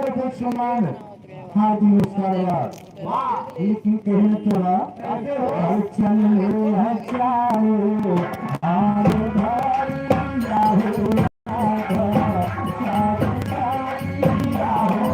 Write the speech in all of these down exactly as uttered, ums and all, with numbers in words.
बहुत सम्मान, हार्दिक नमस्कार बा। लेकिन कहना तो बा, अरे चल रे, हर चाल, आरे भाई, आहो।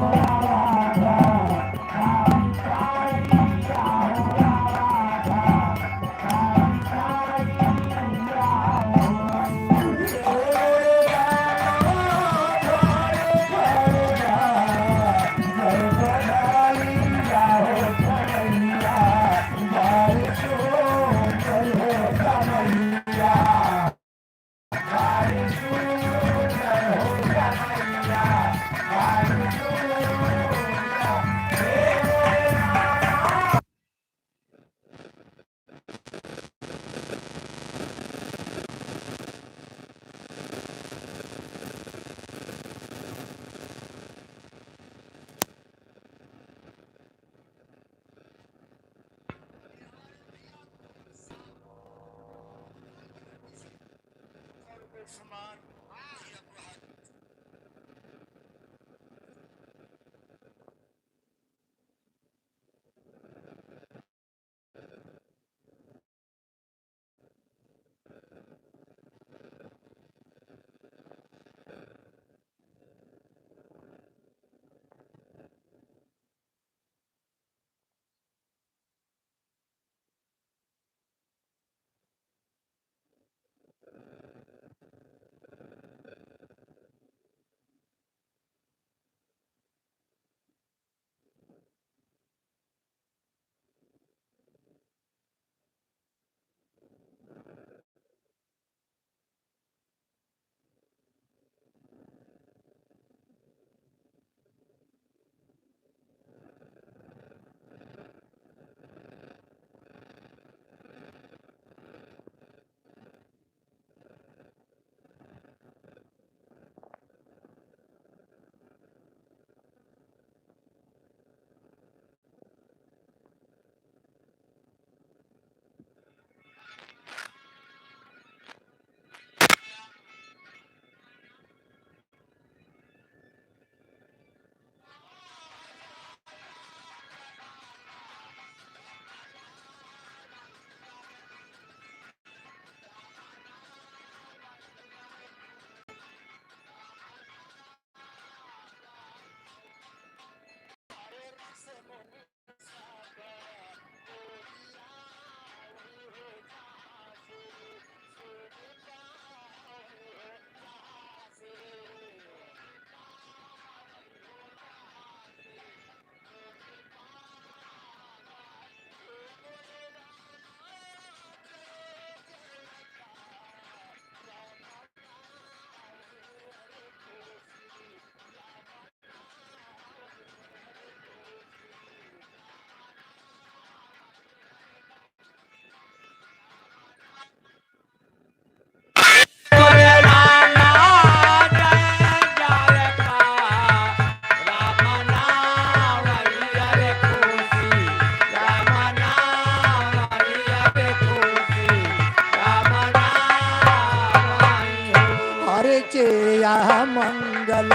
हरे चेया मंगल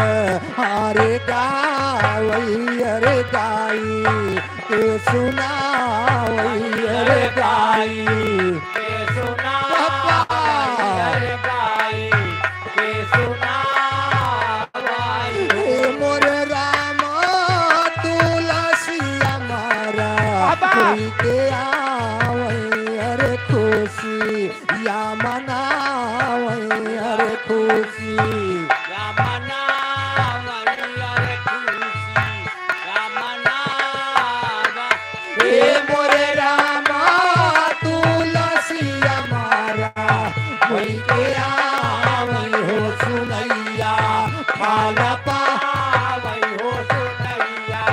हरे गावई हरे गाई के सुनावई हरे गाई के सुनावई हरे गाई के सुनावई। हे मोरे राम तुलसी अमारा बाबा। कोई के आवई हरे खुशी या मनावई हरे खुशी। या मनावई हरे खुशी, या मनावई। हे मोरे रामा, तुलसी अमारा, होई के आवई हो सुनैया, पाल पावई हो सुनैया,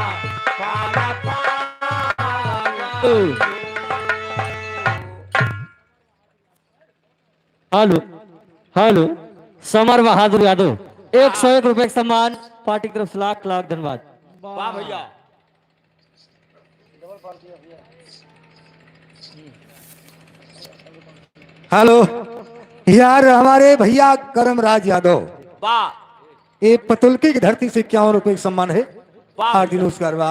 पाल पावई। हेलो, हेलो, समर बहादुर यादव, एक सौ एक रुपए के सम्मान, पार्टी की तरफ से लाख लाख धन्यवाद। वाह भैया। हेलो, यार हमारे भैया करमराज यादव, वाह। ये पतुलकी की धरती से इक्यावन रुपए का सम्मान है। वाह। हार्दिक नमस्कार बा।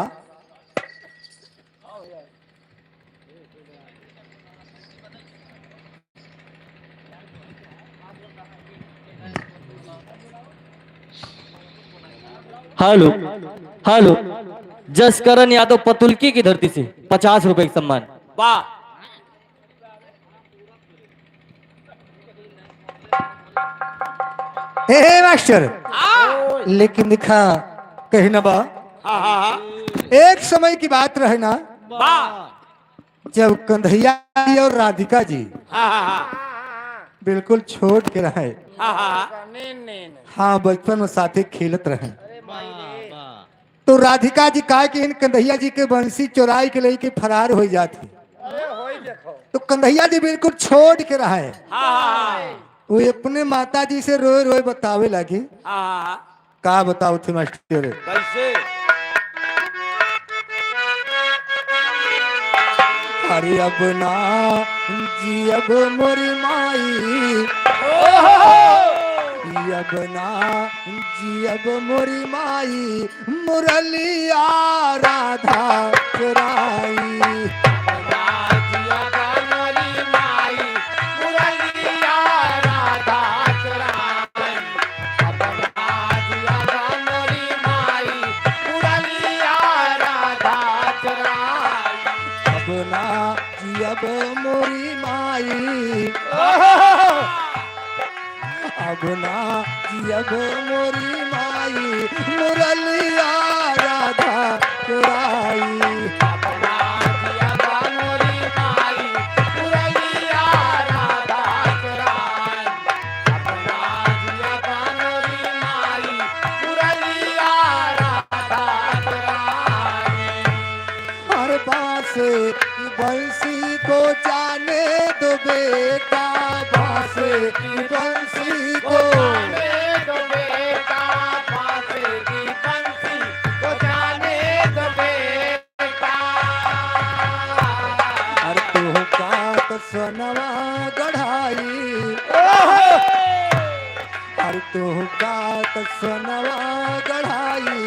हेलो, हेलो, जसकरण यादव पतुलकी की धरती से पचास रुपए का सम्मान। वाह। हे, हे मास्टर, हाँ। लेकिन देखा, कहीं ना बा, हाँ, हाँ, हाँ। एक समय की बात रहे ना, वाह। जब कंधैया जी और राधिका जी हाँ, हाँ, हाँ। बिल्कुल छोट के रहे। हाँ, हाँ, हाँ। हाँ, बचपन में साथे खेलत रहे। तो राधिका जी काहे कि इन कंधैया जी के बंसी चोराई के लेके फरार हो जात ही। तो कंधैया जी बिल्कुल छोट के रहे। हाँ, हाँ, हाँ। वो अपने माता जी से रोए रोए बतावे लगी। हाँ, हाँ, हाँ। का बताओ थे मास्टर? कैसे? अरे अब ना जियब मोरी माई, अब ना जियब मोरी माई, मुरलिया राधा चोराई। अब ना जियब मोरी माई, अब ना जियब मोरी माई, मुरलिया राधा चोराई। हर बांसे की बंसी को जाने दो बेटा, बांसे की बंसी को। अरे तोहका तो सोनवा गढ़ाई, अरे तोहका तो सोनवा गढ़ाई,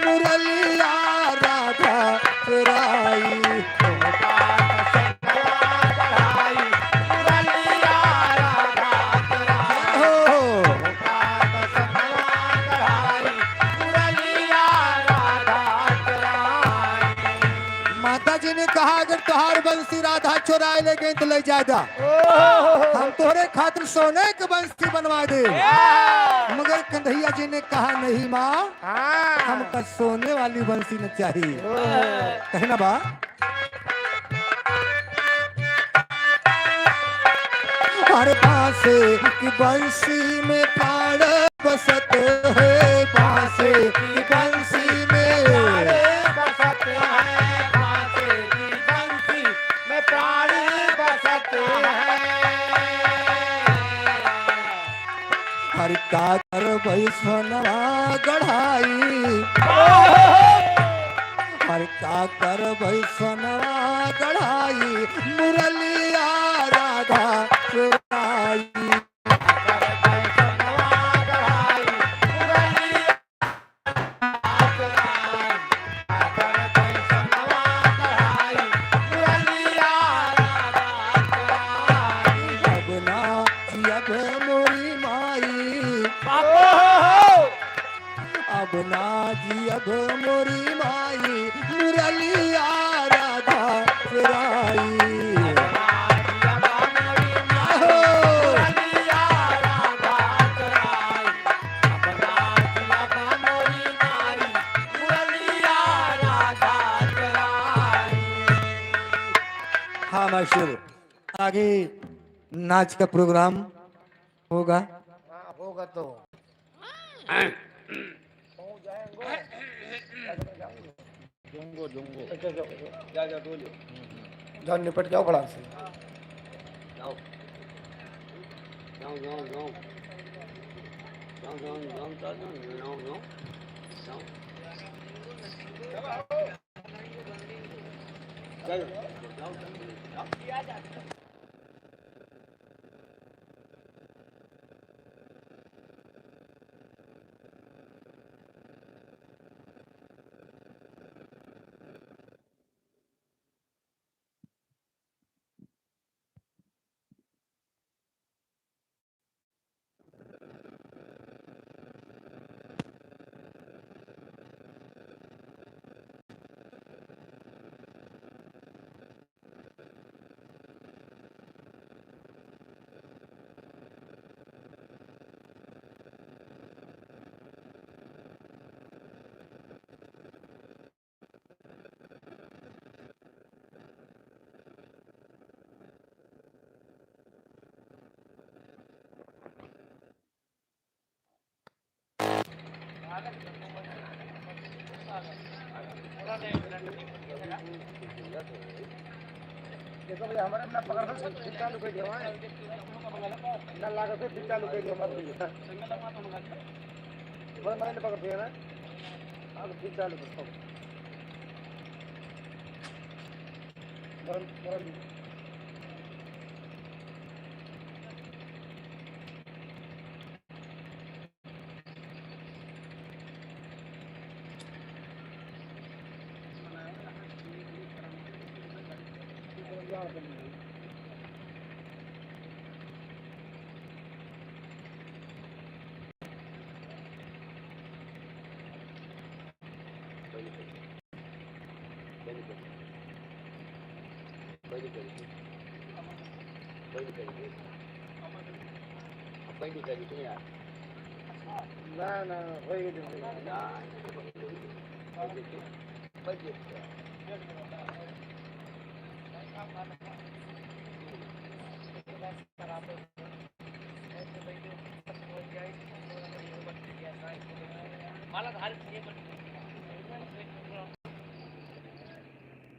मुरलिया राधा चोराई। तोहका तो सोनवा गढ़ाई, मुरलिया राधा चोराई। हो। माता जी ने कहा, अगर तोहार बंसी राधा चोराए ले गई तो ले जा जा। हम तोहरे खातिर सोने के बंसी बनवा दे। मगर कंधैया जी ने कहा, नहीं माँ, हाँ। हमका सोने वाली बंसी न चाहिए। कहे ना बा? अरे बांसे की बंसी में प्राण बसत है, बांसे की बंसी में। हर का करबै सोनवा गढ़ाई, हर का करबै सोनवा गढ़ाई, मुरलिया राधा चोराई। अब ना जियब मोरी माई। बाबा हो। अब ना जियब मोरी माई, मुरलिया राधा चोराई। आहो। हाँ मास्टर, आगे नाच का प्रोग्राम होगा। हाँ, होगा तो। जोंगो, जोंगो। अच्छा, अच्छा, अच्छा। जा, जा, डोल। जाओ, निपट जाओ बड़ा से। जाओ। जाओ, जाओ, जाओ। जाओ, जाओ, जाओ, जाओ, जाओ, जाओ। जाओ। चलो, जाओ, जाओ, जाओ। देखो भैया, हमारे अपना पकड़ के फिर चालू कर दिया, हाँ। ना लागत है, फिर चालू कर दिया, मत भैया। बड़े महीने पकड़ दिया ना, अब फिर चालू कर, पकड़। बड़े, बड़े ना, ना, होइ गई, होइ गई।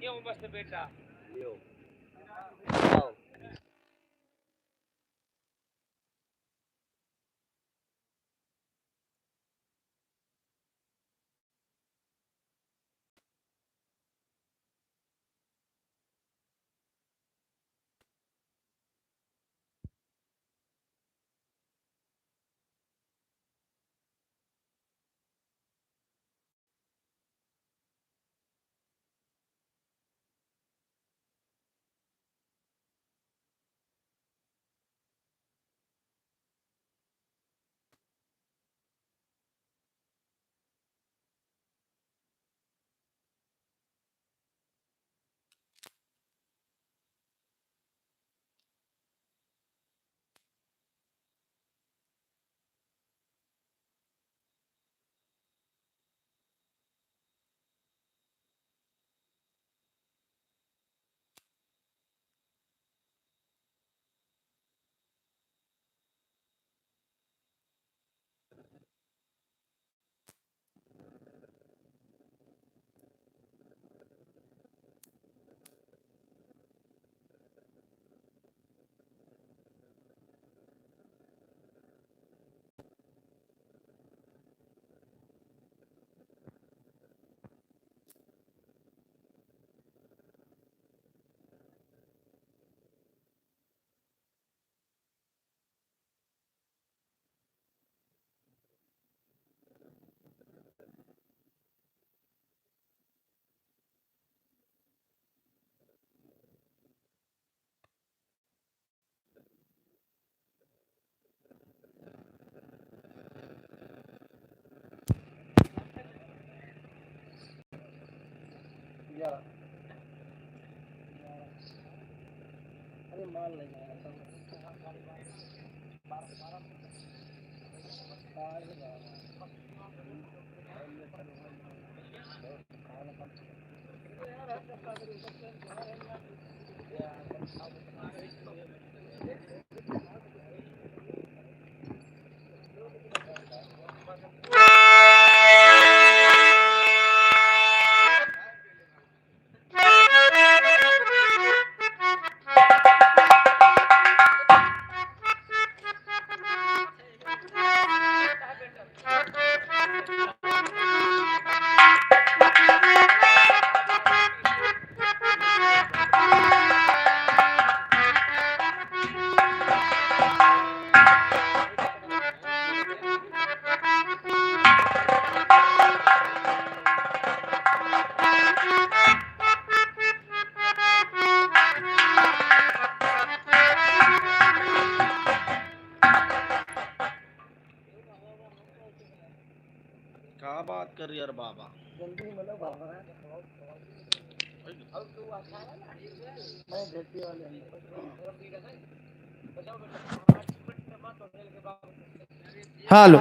ये वो बस बेटा। लियो। आओ। या। अरे माल ले जाएगा। का बात कर यार बाबा? जल्दी मिलो बाबा। मैं भेजने वाले हैं। हेलो।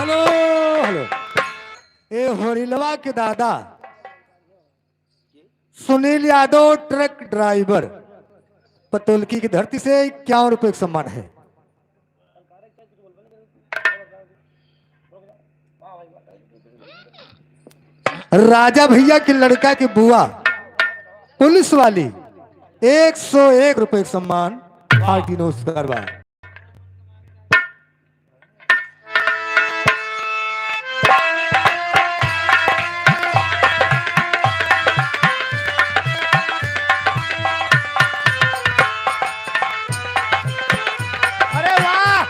Hello, hello. ए होरिलवा के दादा सुनील यादव, ट्रक ड्राइवर, पतोलकी की धरती से इक्यावन रुपए का सम्मान है। राजा भैया के लड़का के बुआ पुलिस वाली, एक सौ एक रुपए का सम्मान, पार्टी नमस्कार बा। अरे वाह!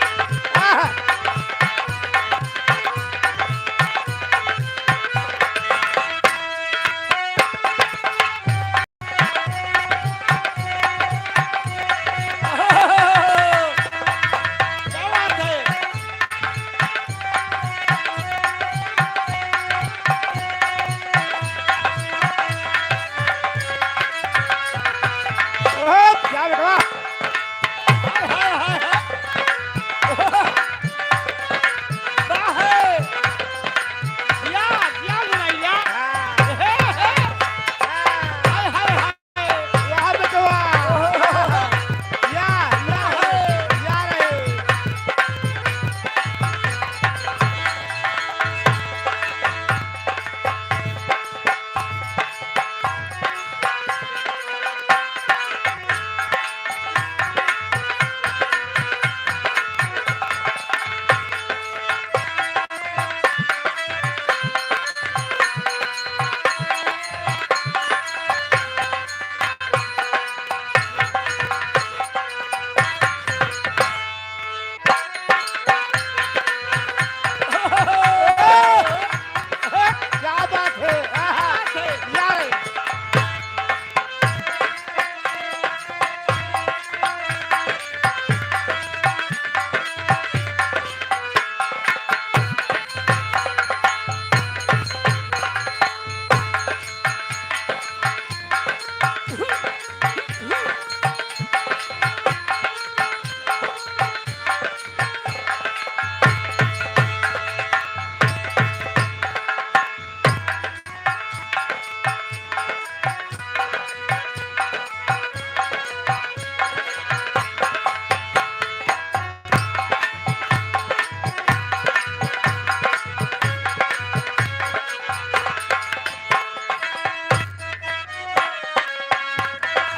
आह! क्या बात है? ओह, क्या बेटा? हाय, हाय, हाय, हाय। ओह, वाह है। या, या, या, या। हे, हे। हाय, हाय, हाय। या बेटवा। या, या रे, या रे। क्या बात है? आहा, यार।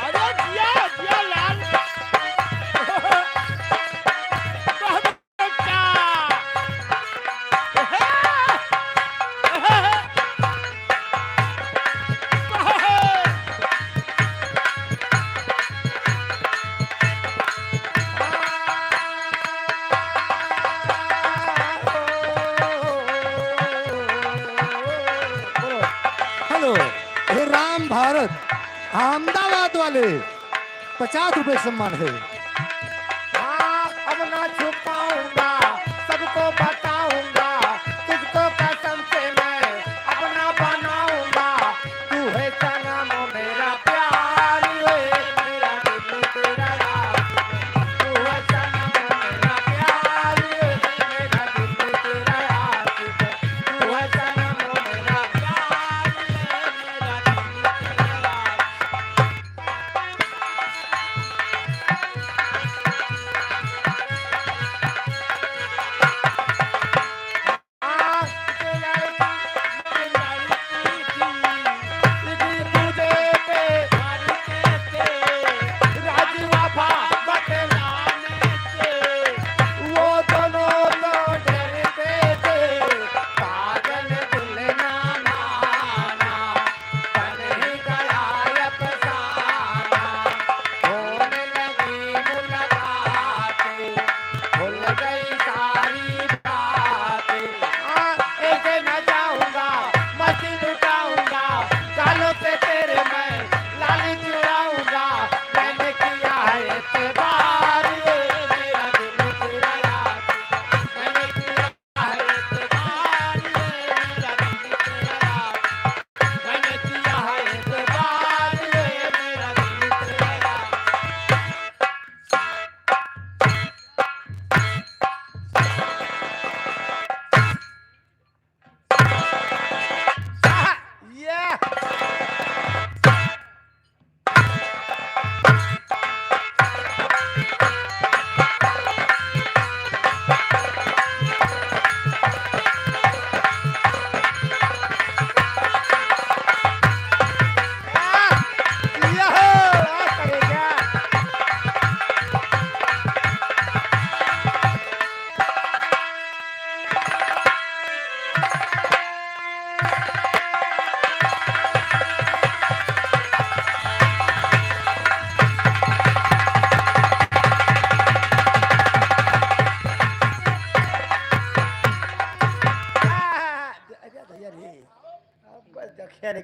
अरे जिया, जिया लाल। हेलो, हे राम भारत, अहमदाबाद वाले, पचास रुपए सम्मान है। हाँ, अब ना छुपाऊंगा, सबको बताऊंगा, तुझको कसम से मैं अपना बनाऊंगा। तू है सनम मेरा प्यार, वे मेरा दिल तेरा आशिक। तू है सनम मेरा प्यार, वे मेरा दिल तेरा आशिक। तू है सनम मेरा प्यार, वे मेरा दिल तेरा आशिक।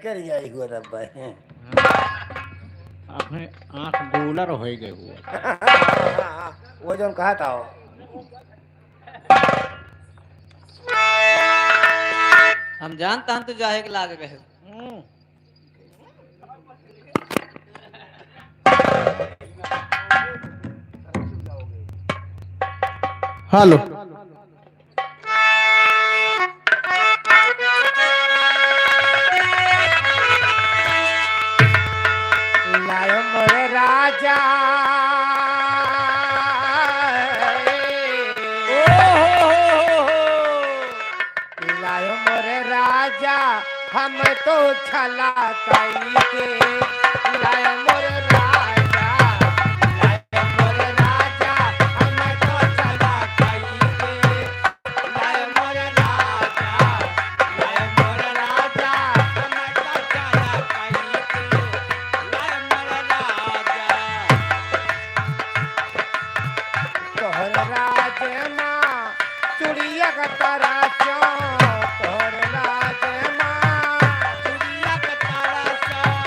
कर जाई हुआ रब्बा। अपने आँख गोलर होइ गए हुआ। वो जौन कहा था वो। हम जानता हम तो जाहे के लाग गए। हम्म। हेलो। लायो मोरे राजा। ओ हो हो हो हो। लायो मोरे राजा, हम तो छला कई के। लायो मोरे राजा, लायो मोरे राजा, हम तो छला कई के। लायो मोरे राजा, लायो मोरे राजा, हम तो छला कई के। लायो मोरे राजा। तोहर राज मा चुड़िया क तरह चौं, तोहर राज मा चुड़िया क तरह चौं,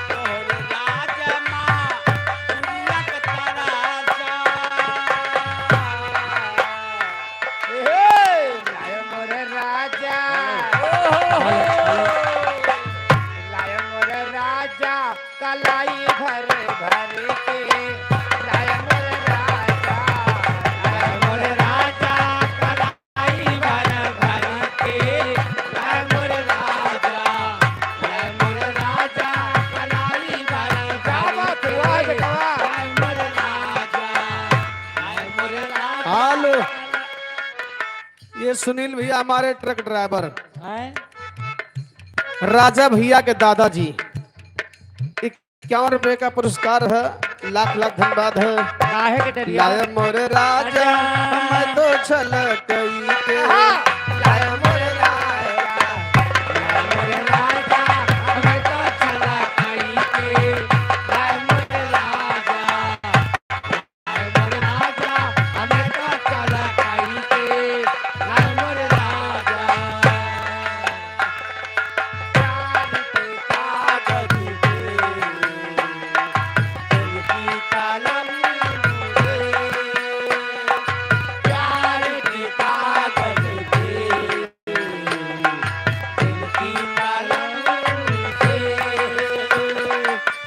तोहर राज मा चुड़िया क तरह चौं। हे, लाय मोर राजा। लाय मोर राजा। कलाई भर भर के लाय मोर राजा, लाय मोर राजा, कलाई भर भर के लाय मोर राजा, लाय मोर राजा, कलाई भर भर के लाय मोर राजा, लाय मोर राजा। हेलो, ये सुनील भैया हमारे ट्रक ड्राइवर हैं? राजा भैया के दादाजी, इक्यावन रुपए का पुरस्कार है, लाख लाख धन्यवाद है। काहे के डरिया? लाय मोरे राजा, मैं तो छलक के। हाँ। लाय मोरे राजा, लाय मोरे राजा, मैं तो छलक के। लाय मोरे राजा।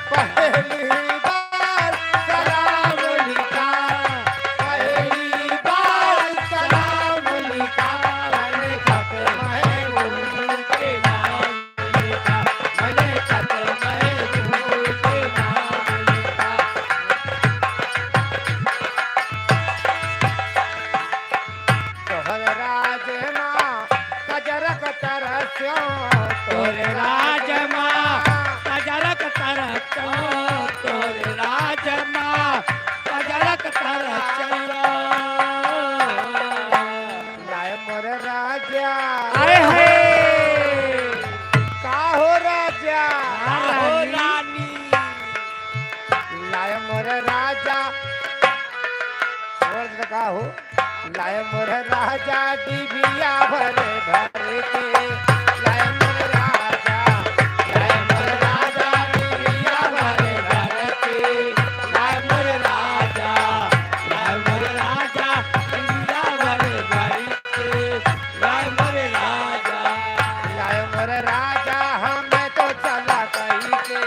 पहली बार सलाम लिखा, पहली बार सलाम लिखा, मैंने खत महबूब के नाम लिखा, मैंने खत महबूब के नाम लिखा। तोहर राज मा कजरक तरस्यो, तोहर राज मा कजरक तरस्यो, तोहर राज मा कजरक तरस्यो। लाय मोर राजा। आए हाय। का हो राजा? का हो रानी? रानी। लाय मोर राजा। और का हो? लाय मोर राजा डिबिया भर भर के, लाय मोर राजा, लाय मोर राजा डिबिया भर भर के, लाय मोर राजा, लाय मोर राजा डिबिया भर भर के, लाय मोर राजा, लाय मोर राजा, हम तो चला कही के।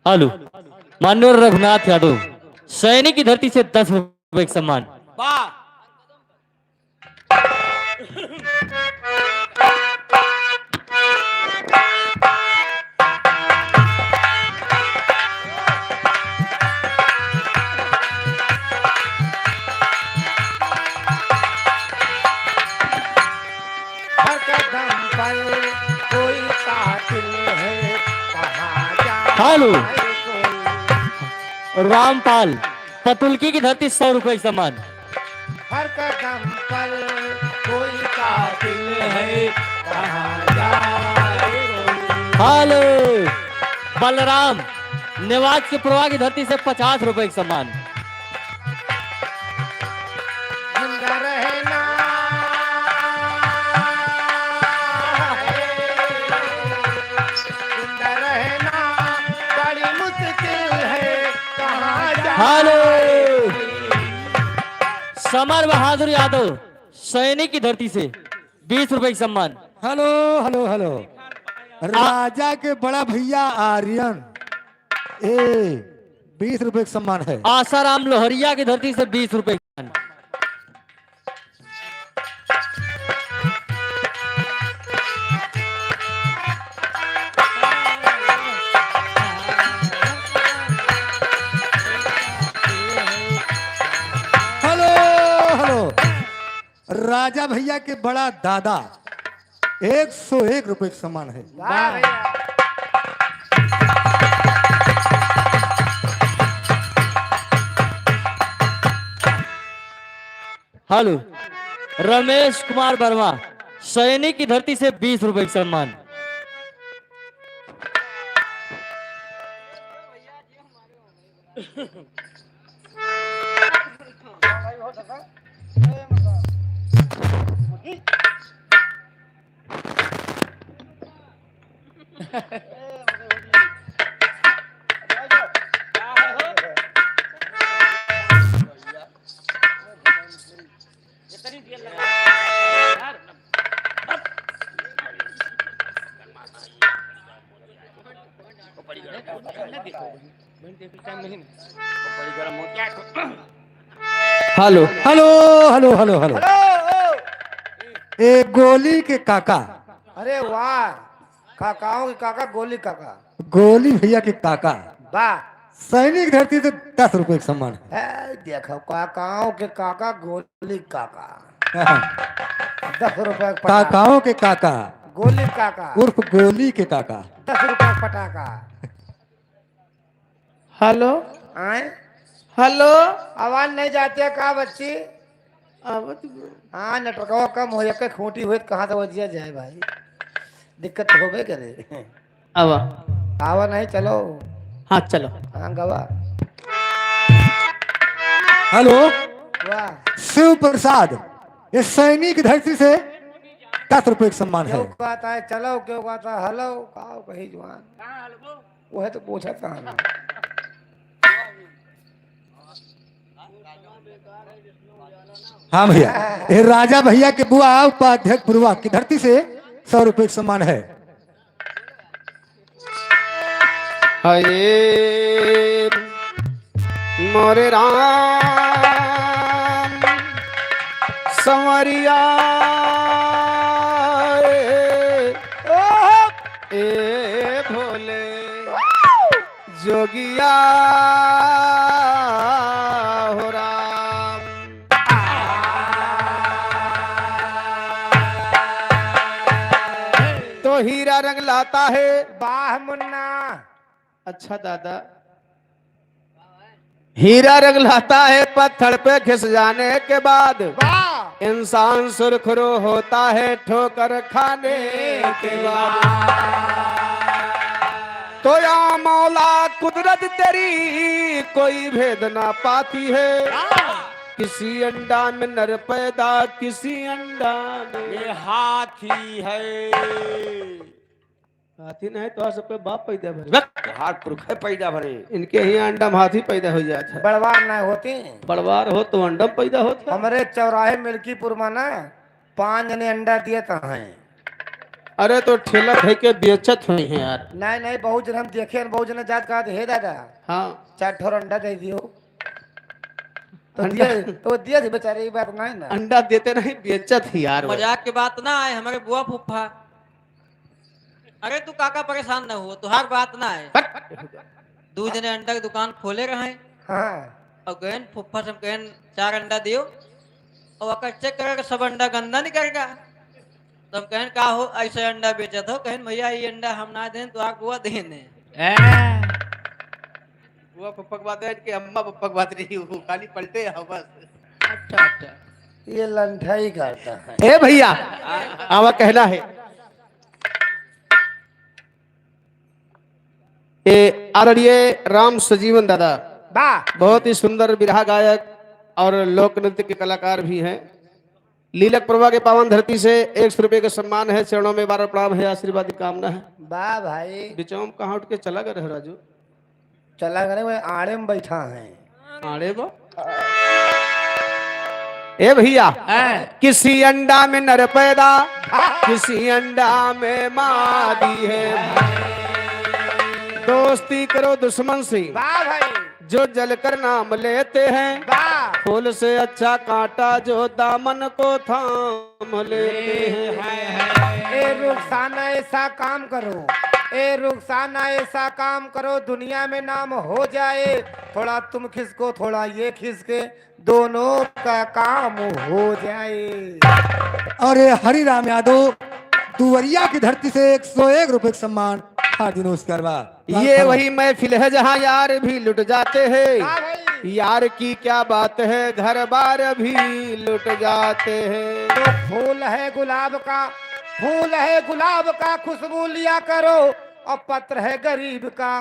हेलो, माननीय रघुनाथ यादव, सैनिक की धरती से दस रुपए का सम्मान। वाह। हर कदम पर कोई कातिल है, कहाँ जाए हेलो। कोई। रामपाल, पतुलकी की धरती, सौ रुपए का सम्मान। हर कदम पर कोई कातिल है, कहाँ जाए कोई। हेलो, बलराम नेवाज के पुरवा की धरती से पचास रुपए का सम्मान। जिंदा रहना है, जिंदा रहना बड़ी मुश्किल है, कहाँ जाए? हेलो, समर बहादुर यादव सैनिक की धरती से बीस रुपए का सम्मान। Hello, hello, hello. आ- राजा के बड़ा भैया आर्यन, ए, बीस रुपए का सम्मान है। आसाराम लोहरिया की धरती से बीस रुपए का सम्मान। Hello, hello. राजा भैया के बड़ा दादा, एक सौ एक रुपए का सम्मान है। वाह भैया। हेलो, रमेश कुमार वर्मा, सैनिक की धरती से बीस रुपए का सम्मान। Hello, hello, hello, hello, hello. ए गोली के काका। अरे वाह, काकाओं के काका, गोली काका। गोली भैया के काका। वाह। सैनिक धरती से दस रुपए का सम्मान है। ए, देखो, काकाओं के काका, गोली काका। हाँ। दस रुपए का पटाखा। काकाओं के काका। गोली काका। उर्फ गोली के काका। दस रुपए का पटाखा। हेलो। आए? हेलो। आवाज नहीं जाती है का बच्ची? आवत बा। हाँ, नेटवर्कवा कम हो, एक खूंटी होई त कहाँ से वजिया जाए भाई, दिक्कत होबे करे। आवा। आवा नहीं, चलो। हाँ, चलो। हाँ, गवा। हेलो। वाह। शिव प्रसाद, ये सैनिक धरती से दस रुपए का सम्मान है। क्यों कहता है चलो, क्यों कहता है हेलो, का कही जवान? वह तो पूछा था ना। हाँ भैया, ये राजा भैया के बुआ उपाध्यक्ष बुढ़वा की धरती से सौ रुपए का सम्मान है। हये मोरे राम संवरिया, ए भोले जोगिया हो राम। तो हीरा रंग लाता है। वाह मुन्ना। अच्छा दादा। हीरा रंग लाता है पत्थर पे घिस जाने के बाद। वाह। इंसान सुरखरू होता है ठोकर खाने के बाद। तो या मौला कुदरत तेरी कोई भेद ना पाती है। किसी अंडा में नर पैदा, किसी अंडा में ये हाथी है। हाथी नहीं तो सबके बाप पैदा भरे। तोहार पुरखे पैदा भरे। इनके ही अंडा में हाथी पैदा हो जात है। बड़वार ना होते। बड़वार हो तो अंडा में पैदा होत है। हमरे चौराहे मिल्कीपुर में ना पाँच जने अंडा दिए तो हैं। अरे तो ठेला धइ के बेचत होई हैं यार। नहीं, नहीं, बहुत जन हम देखे हैं, बहुत जने जात कहत, "हे दादा, हाँ। चार ठोर अंडा दे दियो।" तो अंडा दिए, तो दिए थे बेचारे, ये बात नहीं ना। अंडा देते नहीं, बेचत ही यार वो। मजाक के बात ना आए, हमारे बुआ फूफा। अरे तू काका परेशान ना हो, तुहार बात ना आए। हट। दू जने अंडा के दुकान खोले रहे। हाँ। और गएन फुफ्फा से हम कहेन, "चार अंडा दियो।" और ओकर चेक करके सब अंडा गंदा निकल गया। तो हम कहेन, "का हो, ऐसे अंडा बेचत हो?" कहेन, "भैया, ये अंडा हम ना देन, तो आप बुआ देन है।" ए। बुआ फुफ्फा के बात है कि अम्मा फुफ्फा के बात नहीं, वो खाली पलटे हो बस। अच्छा, अच्छा। ये लंठाई करता है। ए भैया, आवा कहना है। ये आदरणीय राम सजीवन दादा, वाह। बहुत ही सुंदर बिरहा गायक और लोक नृत्य के कलाकार भी हैं। लीलक प्रभा के पावन धरती से एक सौ रुपये का सम्मान है, चरणों में बार प्रणाम है, आशीर्वाद की कामना है। वाह भाई। बिचौम कहाँ उठ के चला गए रहे राजू? चला गए, वह आड़े में बैठा है। आड़े बा? ए भैया, हैं। किसी अंडा में नर पैदा, किसी अंडा में मादी है। दोस्ती करो दुश्मन से, वाह भाई। जो जलकर नाम लेते हैं। वाह। फूल से अच्छा कांटा जो दामन को थाम लेते हैं। ए रुखसाना, ऐसा काम करो, ए रुखसाना, ऐसा काम करो, दुनिया में नाम हो जाए। थोड़ा तुम खिसको, थोड़ा ये खिसके, दोनों का काम हो जाए। अरे हरिराम यादव, दुवरिया की धरती से एक सौ एक रुपये का सम्मान, हार्दिक नमस्कार बा। ये वही महफिल है जहाँ यार भी लुट जाते हैं। हाँ भाई। यार की क्या बात है, घर बार भी लुट जाते हैं। तो फूल है गुलाब का, फूल है गुलाब का, खुशबू लिया करो, और पत्र है गरीब का,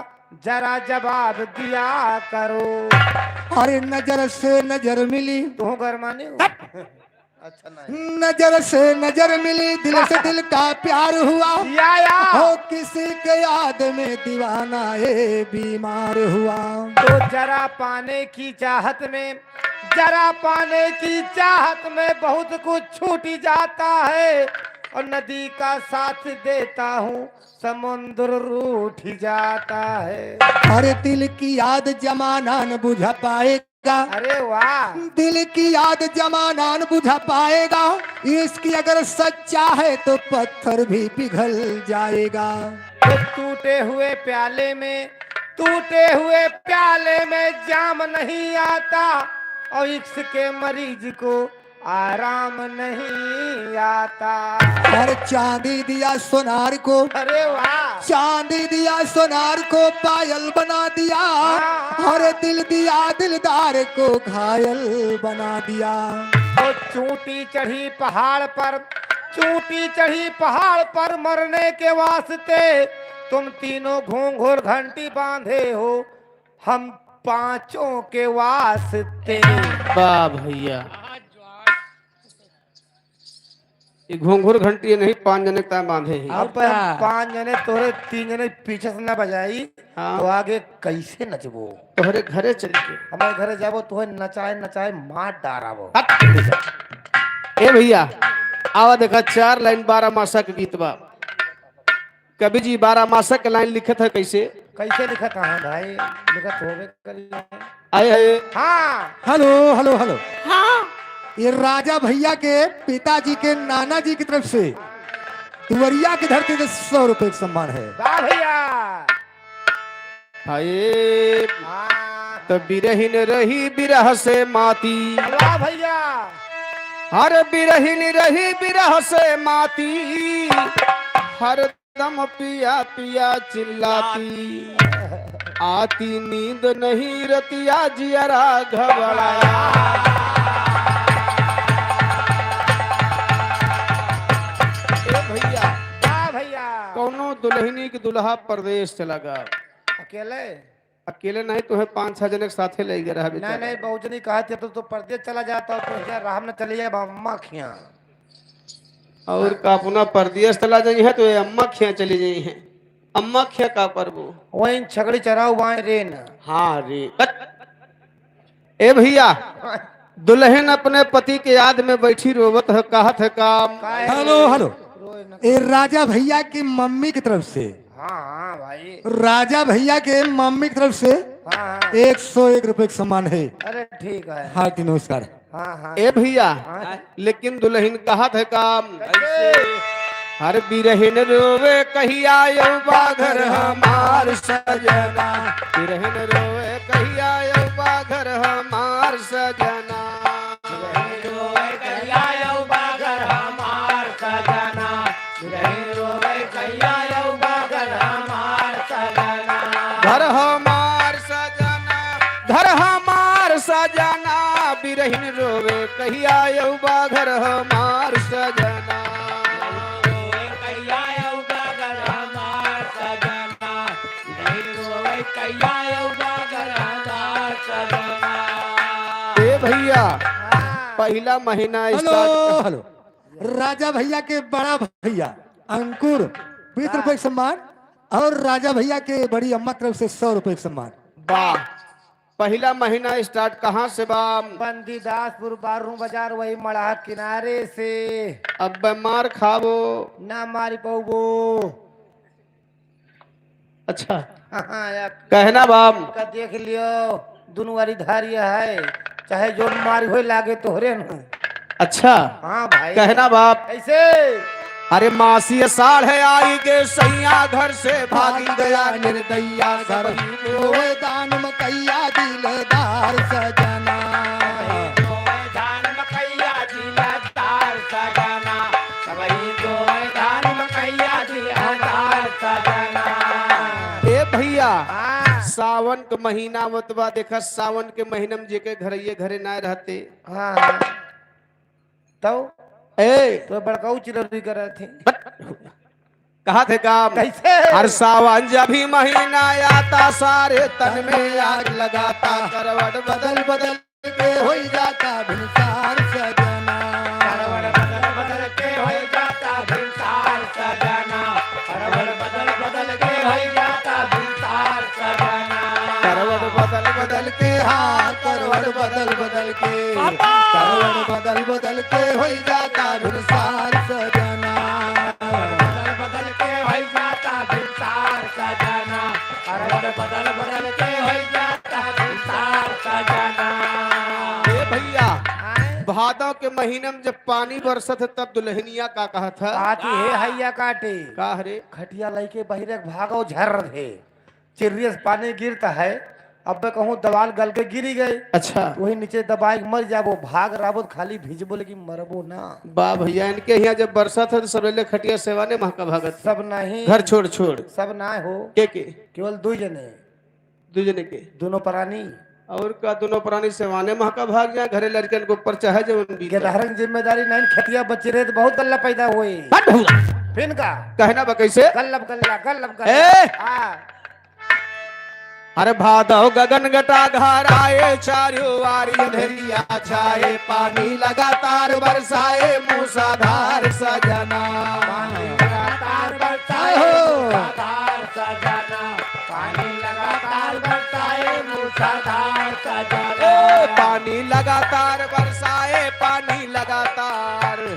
जरा जवाब दिया करो। अरे नजर से नजर मिली। तू गरमाने हो? अच्छा नहीं। नजर से नजर मिली, दिल से दिल का प्यार हुआ। या, या। हो किसी के याद में दीवाना ये बीमार हुआ। तो जरा पाने की चाहत में, जरा पाने की चाहत में बहुत कुछ छूट जाता है, और नदी का साथ देता हूँ, समुद्र रूठ जाता है। अरे दिल की याद जमाना न बुझा पाए। अरे वाह। दिल की याद जमाना न बुझा पाएगा, इश्क अगर सच्चा है तो पत्थर भी पिघल जाएगा। तो टूटे हुए प्याले में, टूटे हुए प्याले में जाम नहीं आता, और इश्क के मरीज को आराम नहीं आता। अरे चांदी दिया सोनार को, अरे वाह। चांदी दिया सोनार को पायल बना दिया, हाँ। अरे दिल दिया दिलदार को घायल बना दिया। वो चूंटी चढ़ी पहाड़ पर, चूंटी चढ़ी पहाड़ पर मरने के वास्ते, तुम तीनों घूंघूर घंटी बांधे हो, हम पांचों के वास्ते। वाह भैया, ये घूंघूर घंटी ये नहीं, पाँच जने का बांधे हैं। अब हम पाँच जने, तोहरे तीन जने पीछे से ना बजाई, हाँ। तो आगे कैसे नचबो? तोहरे घरे चल के। हमारे घरे जाबो, तोहे नचाए नचाए मार डाराबो। हट। ए भैया, आवा देखा, चार लाइन बारह मासा के गीत बा। कवि जी बारह मासा के लाइन लिखत है, कैसे? कैसे लिखत है भाई? लिखत होबे करी। आए, आए। हाँ। Hello, hello, hello. हाँ। ये राजा भैया के पिताजी के नाना जी की तरफ से दुवरिया की धरती से सौ रुपये का सम्मान है। वाह भैया। हाय। हाँ। तो बिरहिन रही बिरह से माती। वाह भैया। हर बिरहिन रही बिरह से माती, हर दम पिया पिया चिल्लाती, आती नींद नहीं रतिया जियरा घबराया। ए भैया, हाँ भैया। कौनो दुल्हनी के दुल्हा परदेश चला गा। अकेले? अकेले नहीं, तोहे पाँच छह जने के साथे ले गए रहा नहीं, बेचारा। नहीं, बहुत जनी कहा थे, तो, तो परदेश चला जाता, तो यहाँ राम न चले जाए, अम्मा खिया। और का अपना परदेश चला जाई है, तो ये अम्मा खिया चली जाई है। अम्मा खिया का करबो? वहीं छगड़ी चराऊ बाएं रेन। हाँ रे। ए भैया, दुल्हन अपने पति के याद में बैठी रोवत है, कहत है काम। काहे हेलो, हेलो। रोए न। ए राजा भैया की मम्मी की तरफ से। हाँ, हाँ, भाई। राजा भैया के मम्मी की तरफ से हाँ, हाँ। एक सौ एक रुपये का सम्मान है। अरे, ठीक है। हार्दिक नमस्कार। हाँ, हाँ। ए भैया, हाँ। लेकिन दुल्हन कहत है काम। कैसे? हर बिरहिन रोवे कहिया अउबा घर हमार सजना। बिरहिन रोवे कहिया अउबा घर हमार सजना। बिरहिन रोवे कहिया अउबा घर हमार सजना। बिरहिन रोवे कहिया अउबा घर हमार सजना। घर हमार सजना, घर हमार सजना, बिरहिन रोवे कहिया अउबा घर हमार सजना। बिरहिन रोवे कहिया अउबा घर हमार सजना। बिरहिन रोवे भैया, हाँ। पहिला महीना हेलो, start। हेलो। राजा भैया के बड़ा भैया अंकुर, बीस रुपए के सम्मान, और राजा भैया के बड़ी अम्मा तरफ से सौ रुपए के सम्मान। वाह, पहिला महीना start कहाँ से बा? बंदीदासपुर बारू बाजार, वही मड़हा किनारे से। अब मार खाबो। ना मारी पाउबो। अच्छा। हाँ, हाँ, यार। कहना बाम। का देख लियो, दुनू वाली धारी है, चाहे जो मारी होए लागे तोहरे न। अच्छा। हाँ भाई। कहना बाप। कैसे? अरे मासी साढ़ आई गे सैया घर से भागी गया निर्दया सब। सबही बोए धान मकैया दिलदार सजना। सबही बोए धान मकैया दिलदार सजना। सबही बोए धान मकैया दिलदार सजना। ए भैया, हाँ। सावन के महीना आवत बा, देखा सावन के महीना में जेके घरैये घरे ना रहते। हाँ, हाँ। तो ए। तो बड़काऊ चिरौरी करत थे। बट, कहा थे काम? कैसे? हर सावन जब भी महीना आता, सारे तन में आग लगाता। करवट बदल बदल के होई जाता भिनसार सजना। करवट बदल बदल के होई जाता भिनसार सजना। करवट बदल बदल के होई जाता भिनसार सजना। करवट बदल बदल के, हाँ, करवट बदल बदल के। बाबा! करवट बदल बदल के होई जाता भिनसार सजना। करवट बदल बदल के होई जाता भिनसार सजना। करवट बदल बदल के होई जाता भिनसार सजना। ए भैया, आए? भादव के महीना में जब पानी बरसत है तब दुल्हनिया का कहत है? आती है हैया काटे। का हरे? खटिया लइके बहिरे भागो झर है। चिर्रिया से पानी गिरता है, अब कहूँ दवाल गल के गिरी गए। अच्छा। वही नीचे दबाए के मर जाबो, भाग राबो तो खाली भीजबो लेकिन मरबो ना। बा भैया, इनके यहाँ जब बरसात है तो सबेले खटिया सेवाने महका भागत है। सब नहीं। घर छोड़ छोड़। सब ना हो। के के? केवल दू जने। दू जने के? दोनों प्राणी। और का दोनों प्राणी सेवाने महका भाग जाए, घरे लड़कन के ऊपर चाहे जवन बीते। गेदहरन जिम्मेदारी नहीं, खटिया बच्चे रहे तो बहुत गल्ला पैदा होए। हट भौरा। फिन का? कहना बा कैसे? गल्लब गल्ला, गल्लब गल्ला। ए! हाँ। अरे भादव गगन घटा घर आए, चारों वारी अंधेरिया छाए, पानी लगातार बरसाए, मूसलाधार सजना। पानी लगातार बरसाए, हो। मूसलाधार सजना। पानी लगातार बरसाए, मूसलाधार सजना। ए, पानी लगातार बरसाए, पानी लगातार।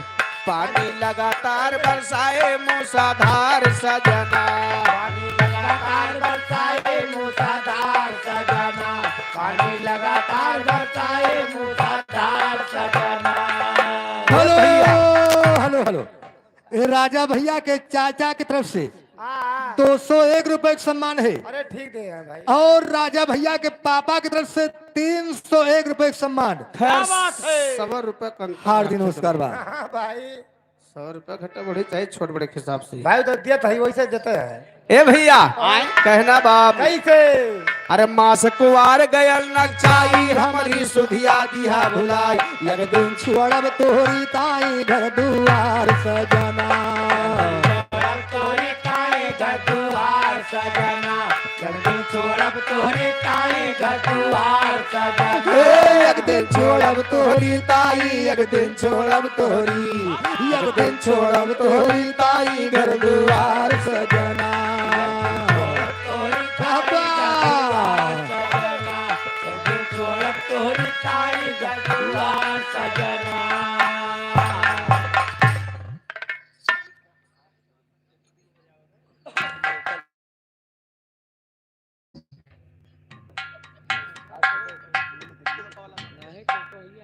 पानी लगातार बरसाए मूसलाधार सजना। पानी लगातार बरसाए मूसलाधार सजना। पानी लगातार बरसाए मूसलाधार सजना। हेलो, भैया। Hello, hello. ए राजा भैया के चाचा की तरफ से हाँ। दो सौ एक रुपए का सम्मान है। अरे ठीक दे हैं भाई। और राजा भैया के पापा की तरफ से तीन सौ एक रुपए का सम्मान। क्या बात है? सवा रुपया कम। हार्दिक नमस्कार बा। हाँ भाई। सौ रुपया घटा बढ़े चाहे छोट बड़े के हिसाब से। भाई तो दिया था ही वैसे देते हैं। ए भैया, आय। कहना बाप। कैसे? अरे मास कुवार गयल न चाही हमरी सुधिया दिहा भुलाई। एक दिन छोड़ब तोहरी ताई घर दुआर सजना। छोड़ब तोहरी ताई घर दुआर सजना। एक दिन छोड़ब तोहरी ताई घर दुआर सजना। ए, एक दिन छोड़ब तोहरी ताई, एक दिन छोड़ब तोहरी, एक दिन छोड़ब तोहरी ताई घर दुआर सजना। बाबा।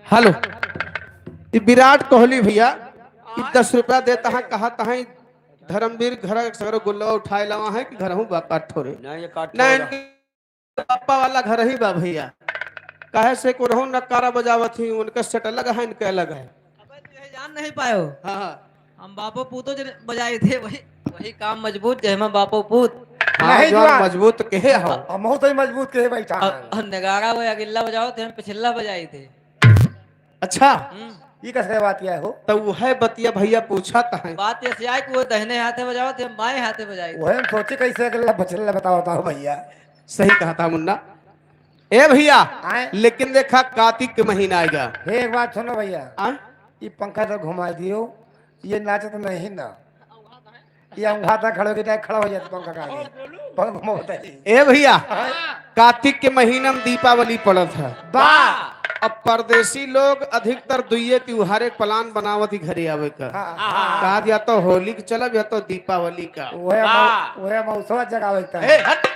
हेलो, ई विराट कोहली भैया, ई दस रुपया देता है, कहा तहाँ धर्मवीर घर सगरो गुल्लवा उठाए लावा है कि घर हूँ बाका ठोरे। नहीं, ये काट ना, छोड़ा। इनके पापा वाला घर ही बा भैया, काहे से कोरहू नकारा बजावत ही, उनका सेट अलग है, इनका अलग है। अबे तू यही जान नहीं पायो। हाँ, हाँ। हम बापो पूतो जन बजाए थे, वही, वही काम मजबूत, जहमा बापो पूत। हाँ, नहीं जवान जुआन। मजबूत कहे हो। अब, अब बहुत ही मजबूत कहे बैठा और, है। और नगारा वो अगिल्ला बजाओ थे, हम पिछिल्ला बजाए थे। अच्छा। हम्म। ये कैसे बात किया हो? तो वो है बतिया भैया पूछा तो है। बात ये से आए कि वो दहिने हाथे बजाओ थे, हम बाएं हाथे बजाए थे। वही हम सोचे कैसे अगिल्ला बचल्ला बताओ, बताओ भैया। सही कहा था मुन्ना। ए भैया, आए। लेकिन देखा, कार्तिक के महीना आएगा। हे, एक बात सुनो भैया। आए? ये पंखा तो घुमा दियो, ये नाचत नहीं ना। ये अंगूठा खड़े होके जाए, खड़ा हो जाए पंखा के आगे। पंखा घुमावता है। ए भैया, आए। कार्तिक के महीना में दीपावली पड़त है। बा। अब परदेसी लोग अधिकतर दुइये त्योहार एक plan बनावत ही घरे आवे का। हाँ, हाँ। कहा या तो होली के चलब या तो दीपावली का। वह वाह। मौ-, वह मौसवा जगावे का। ए, हट।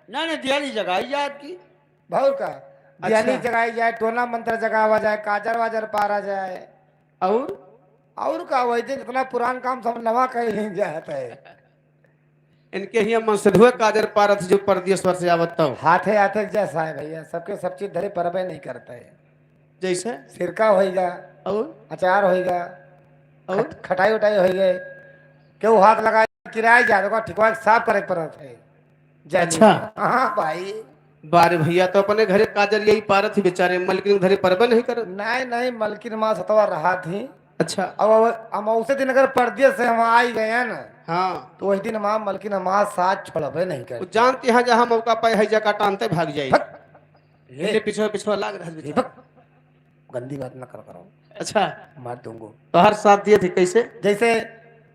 नहीं, नहीं, दियाली जगाई जाए आपकी। बहुत का। अच्छा। दियाली जगाई जाए, टोना मंत्र जगावा जाए, काजर वाजर पारा जाए। और? और का, वही दिन इतना पुरान काम सब नवा कहीं नहीं जाता है। इनके हियाँ मनसधुए काजर पारत जो परदेस वर से आवत तौ। हाथे हाथे जैसा है भैया, सबके सब चीज धरे परबे नहीं करता है। जैसे? सिरका होइगा, और? अचार होइगा, और? खट-, खटाई उटाई होइगे, केहू हाथ लगा किराए जा, ओकरा ठिकवा के साफ करे के पड़त है। जानी। अच्छा। हाँ भाई। बारे भैया, तो अपने घरे काजर यही पारत ही बेचारे, मलकिन घरे परबे नहीं करत। नहीं, नहीं, मलकिन माँ सतवा रहा थी। अच्छा। अब, अब हम उसे दिन अगर परदेस से हम आई गए ना, हाँ। तो वही दिन हमार मलकिन हमार साथ छोड़बे नहीं वो करती। जानती हैं, जहाँ मौका पाए है, जगह टानते भाग जाए। भक। इनके पीछे, पीछे लाग रहा है ये बेचारा। भक। गंदी बात ना कर करो। अच्छा। मार दूंगो। तो हर साथ दिए थे, कैसे? जैसे,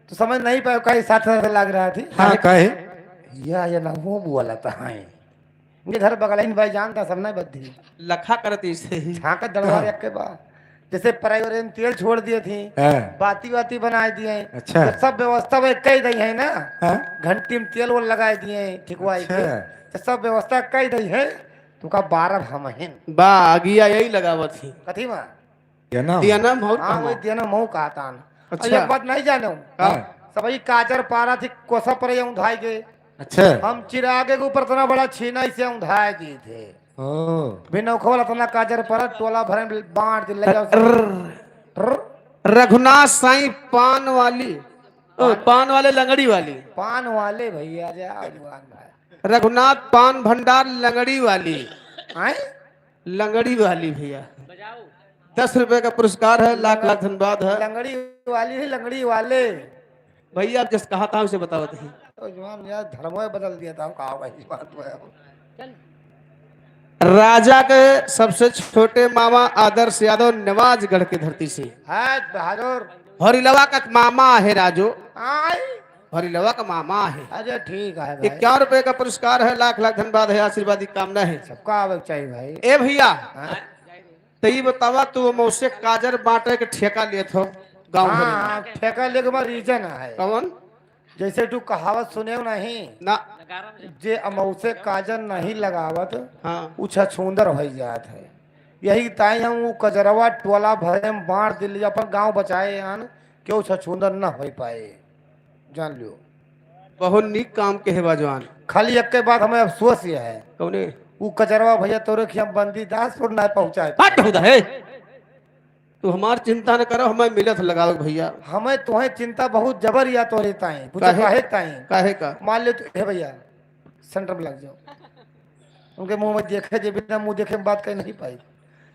तो समझ नहीं पाए, कहीं साथ साथ लाग रहा थी। हाँ, काहे? या, या ना वो बोला था, हाँ। इनके घर बगल ही भाई जानता, सब नहीं बद्धी। लखा करती से ही। झांका दरबार हाँ। एक के बा। जैसे पराई ओरे में तेल छोड़ दिए थी, हाँ। बाती वाती बनाए दिए। अच्छा। तो सब व्यवस्था वो एक ही दई है ना। हाँ। घंटी में तेल वो लगाए दिए, ठिकवाई के। अच्छा। तो सब व्यवस्था कई दई है, तुका बारह हम हिन। बा, अगिया यही लगावत ही। कथी मा? दिया ना। दिया ना, बहुत हाँ, कहाँ? वही दिया ना, महू कहता ना। अच्छा। और एक बात नहीं जाने हूँ। का? हाँ। सब ही काजर पारा थी, कोसा पर ये उंधाई गए। अच्छा। हम चिरागे के ऊपर इतना बड़ा छीना इसे उंधाए दिए थे। ओ। बिनौखवा इतना काजर पारा, टोला भरे में बांट दे, ले जाओ सब। र-, र-, रघुनाथ साईं पान वाली, ओ, पान वाले लंगड़ी वाली। पान वाले भैया, जा जुआन भाई। रघुनाथ पान भंडार लंगड़ी वाली। आए? लंगड़ी वाली भैया। दस रुपए का पुरस्कार है, लाख लाख धन्यवाद है। लंगड़ी वाली है, लंगड़ी वाले। भैया, आप जस कहा था, उसे बतावत ही। तो जवान यार, धर्मो बदल दिया था, हम कहा भाई, बात में। राजा के सबसे छोटे मामा आदर्श यादव, नवाजगढ़ की धरती से। है बहादुर। हरिलवा का मामा है राजू। आई। हरिलवा का मामा है। अच्छा, ठीक है भाई। इक्यावन रुपए का पुरस्कार है, लाख लाख धन्यवाद है, आशीर्वाद की कामना है। सबका आवे के चाहिए भाई। ए भैया, हाँ? तो ये बतावा, तू मौसे काजर बांटे के ठेका लेत हो गाँव भर में। हाँ, ठेका लेके हमार reason है। कौन? जैसे तू कहावत सुने हो नहीं? ना। जे अमौसे काजर नहीं लगावत, हाँ। उ छछूंदर होइ जात है। यही ताई हम उ कजरवा टोला भरे में बांट दिली, अपन गाँव बचाए आन, केहू छछूंदर न होइ पाए। जान लियो। बहुत नीक काम के है बाजवान। खाली एक के बात हमें अफसोस ये है। कौने? उ कजरवा भैया तोरे खिया बंदी दासपुर ना पहुँचाए। हट हुदा है। तू हमार चिंता न करो, हमें मिलत लगाओ भैया। हमें तोहे चिंता बहुत जबर या तोरे ताई। पूछो काहे? काहे ताई? काहे का? मान ले तू, हे भैया, center में लग जाओ। उनके मुंह में देखे जे बिना मुंह देखे में बात कही नहीं पाई।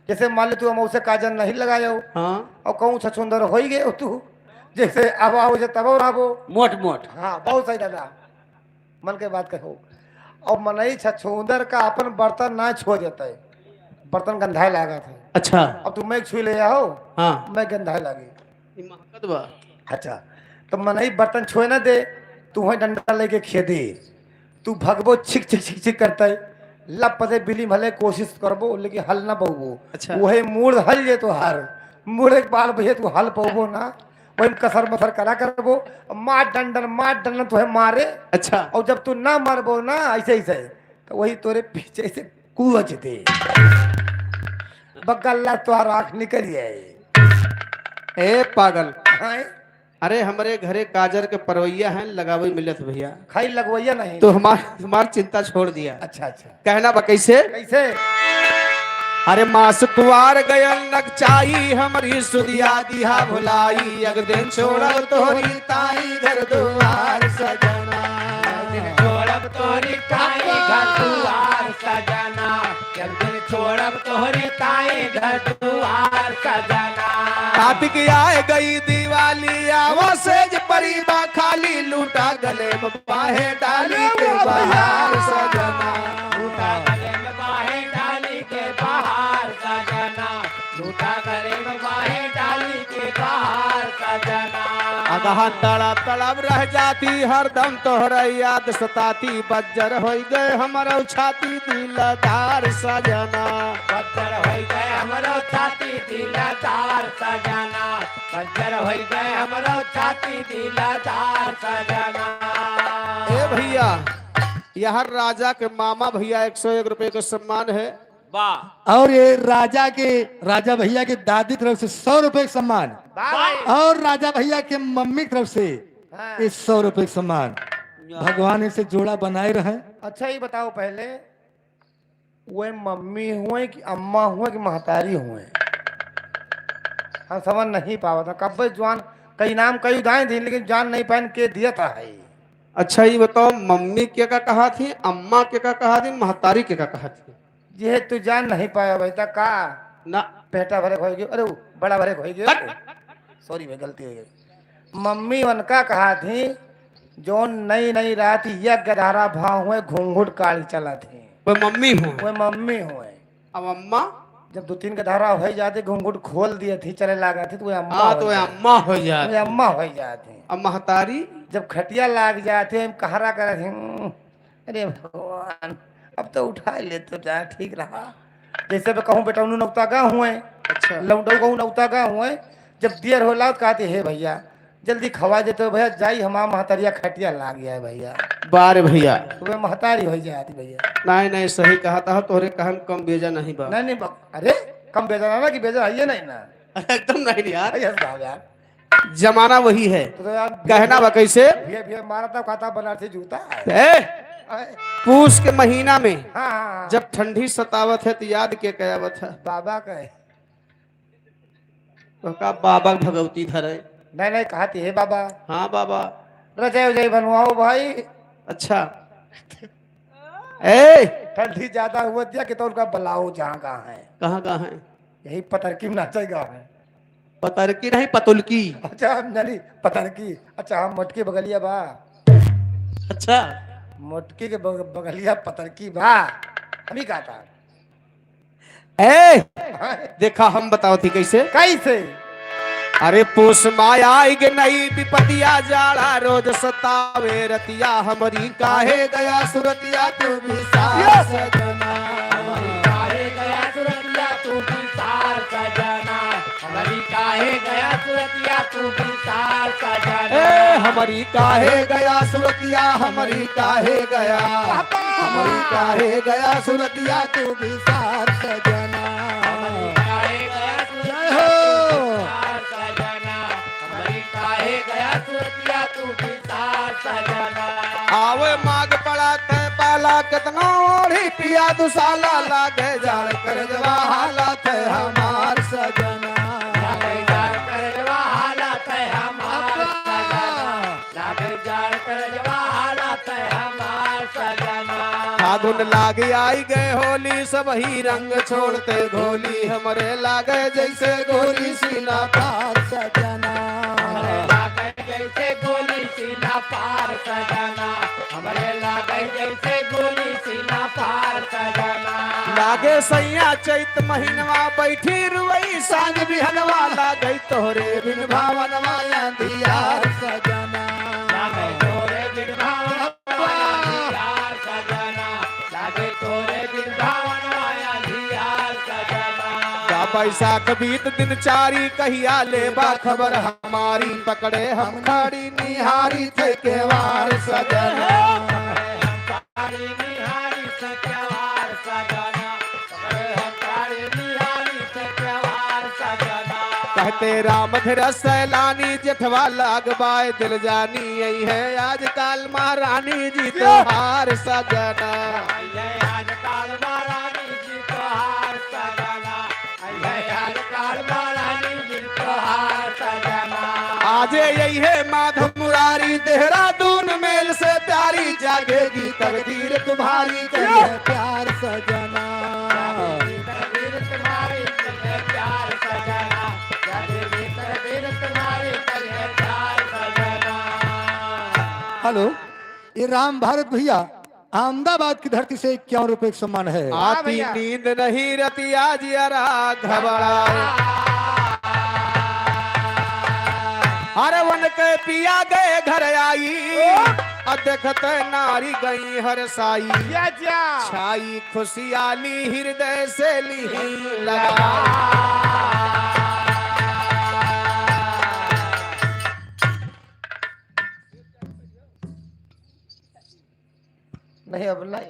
जैसे मान ले तू हम उसे काजर नहीं लगायो। हाँ। और कहूँ छछूंदर होई गए तू। जैसे अब आओ जे तब और आबो। मोट मोट। हाँ, बहुत सही दादा। मन के बात कहो। और मनई छछूंदर का अपन बर्तन ना छुआ देता है। बर्तन गंधाए लागत है। अच्छा। अब तू मैं छुई ले आओ। हाँ। मैं गंधाए लागी। ई महकत बा। अच्छा। तो मनई बर्तन छुए ना दे, तू वहीं डंडा लेके खेदे। तू भगबो छिक छिक छिक छिक करता है। लप दे बिली भले कोशिश करबो, लेकिन हल ना पौबो। अच्छा। वही मूड़ हल जे तो हार। मूड़ एक बाल भैया तू हल पौबो ना। वही कसर मसर करा करबो। मार डंडन, मार डंडन तोहे मारे। अच्छा। और जब तू ना मारबो ना, ऐसे, ऐसे, तो वही तोरे पीछे से कूच दे। बगल्ला तोहार आँख निकल जाए। ए पागल। हाँ? अरे, हमरे घरे काजर के परवैया हैं, लगावे मिलत भैया। खाई लगवैया नहीं। तो हमार, हमार चिंता छोड़ दिया। अच्छा, अच्छा। कहना बा कैसे? कैसे? अरे मास कुवार गयल नगचाई, हमरी सुदिया दिहा भुलाई, एक दिन छोड़ब तोहरी ताई घर दुआर सजना। एक दिन छोड़ब तोहरी ताई घर दुआर सजना, एक दिन छोड़ब तोहरी ताई घर दुआर सजना। कार्तिक आए गई दिवाली, आवो सेज परी बा खाली, लूटा गले में बाहे डाली के बहार सजना। लूटा गले में बाहे डाली झूठा करे में बाहें डाली के बाहर सजना। अगहन तड़प तड़प रह जाती, हरदम तोहरे याद सताती। बज्जर होई गए हमरो छाती दिलदार सजना। बज्जर होई गए हमरो छाती दिलदार सजना। बज्जर होई गए हमरो छाती दिलदार सजना। ए भैया, यहाँ राजा के मामा भैया एक सौ एक रुपये के सम्मान है। वाह। और ये राजा के, राजा भैया के दादी तरफ से सौ रुपये का सम्मान। वाह भाई। और राजा भैया के मम्मी तरफ से हाँ। ये सौ रुपये का सम्मान। वाह। भगवान इसे जोड़ा बनाए रहे। अच्छा, ये बताओ पहले, वे मम्मी हुए कि अम्मा हुए कि महतारी हुए? हम समझ नहीं पावत है। कब्बे जवान कई नाम कई उदाए दिन, लेकिन जान नहीं पाएन के दिया था है। अच्छा, ये बताओ, मम्मी के का कहा थी, अम्मा के का कहा थी, महतारी के का कहा थी? ये तू जान नहीं पाया भाई, ता का? ना। बेटा भरे होई गयो, अरे, बड़ा भरे होई गयो। हट। सॉरी भाई, गलती हो गई। मम्मी उनका कहा थी, जौन नई नई रात यज्ञ धारा भाव हुए घूंघट काढ़ी चला थी। वो मम्मी हुए। वो मम्मी हुए। अब अम्मा? जब दो तीन के धारा हो जाते, घूंघट खोल दिए थी, चले लागा थी, तो वो अम्मा हाँ, हो तो वो जाती। अम्मा हो जाती। वो अम्मा हो जाती। अब महतारी? जब खटिया लाग जाते, हम कहरा करे थे, "हम्म, अरे भगवान, अब तो उठा ले तो जा, ठीक रहा।" जैसे मैं कहूँ, बेटा, उन्होंने नौता गा हुए। अच्छा। लौंडऊ कहूँ नौता गा हुए। जब दियर होला, तो कहते, "हे भैया, जल्दी खवा देते हो भैया, जाई हमार महतारिया खटिया लाग गया है भैया।" बारे भैया। तो वे महतारी हो जाती भैया। नहीं, नहीं, सही कहा था, तोहरे कहन कम बेजा नहीं बा। नहीं, नहीं, बा-, अरे, कम बेजा ना, ना कि बेजा है ये नहीं ना। एकदम नहीं यार। अरे, हंस रहा यार। जमाना वही है। तो यार, कहना बा कैसे? भैया, भैया, मारा था, खाता बनारसी जूता है। ए, अरे। पूस के महीना में हाँ, हाँ, हाँ। जब ठंडी सतावत है, तो याद के कयावत है? बाबा का है। तो का बाबा के भगवती धरे? नहीं, नहीं, कहा थी, "हे बाबा।" हाँ, बाबा। रजाई उजाई बनवाओ भाई। अच्छा। ए! ठंडी ज्यादा हुआ दिया कि तो उनका बुलाओ जहाँ कहाँ है। कहाँ कहाँ है? यही पतरकी में नाचेगा है। पतरकी नहीं, पतुलकी। अच्छा, हम जानी पतरकी। अच्छा, हम मोटकी बगलिया बा। अच्छा। मोटकी के बग-, बगलिया पतरकी बा। हम ही कहता। ए, देखा, हम बतावत ही कैसे? कैसे? अरे, पूस माह आइ गे नई विपतिया, जाड़ा रोज सतावे रतिया, हमरी काहे गया सुरतिया तू भी साथ यो! सजना। हमरी काहे गया सुरतिया तू भी साथ सजना। हमरी काहे गया सुरतिया तू भी साथ सजना। ए, हमरी काहे गया सुरतिया, हमरी काहे गया, हमरी काहे गया सुरतिया तू भी साथ सजना। हमरी काहे गया सुरतिया जय हो। तू भी साथ सजना। हमरी काहे गया सुरतिया तू भी साथ सजना। आवे माघ पड़ा तय पाला, कितना ओढ़ी पिया दुसाला, लागे जाड़ करजवा हालत है हमार सजना। लागे जाड़ करजवा हालत है हमार सजना। लागे जाड़ करजवा हालत है हमार सजना। फागुन लागे आई गए होली, सब ही रंग छोड़ते घोली, हमरे लागे जैसे गोली सीना पार सजना। हमरे लागे जैसे गोली सीना पार सजना। हमरे लागे जैसे गोली सीना पार सजना। लागे सैया चैत महीनवा, बैठी रुई सांझ बिहनवा, लागे तोहरे बिन भावनवा अंधियार सजना। लागे तोहरे बिन भावनवा अंधियार सजना। लागे तोहरे बिन भावनवा अंधियार सजना। जा बैसाख बीत दिन चारी, कहिया लेबा खबर हमारी, पकड़े हम खाड़ी निहारी थे केवार सजना। पकड़े हम खाड़ी निहारी थे केवार सजना। पकड़े हम खाड़ी निहारी थे केवार सजना। कहते राम धरस सैलानी, जेठवा लाग बाय दिल जानी, यही है आजकल महारानी जी तोहार सजना। यही है आजकल महारानी जी तोहार सजना। आजे यही है माधव मुरारी, देहरादून मेल से प्यारी, जागेगी तकदीर तुम्हारी, करिए प्यार सजना। हेलो, ये राम भारत भैया अहमदाबाद की धरती से इक्यावन रुपए का सम्मान है। हाँ आती भैया। नींद नहीं रतिया जियरा घबराए। अरे उनके पिया गए घर आई, ओ। और देखते नारी गई हर साई। या जा। छाई खुशियाली हृदय से ली लगा। नहीं, अब नहीं।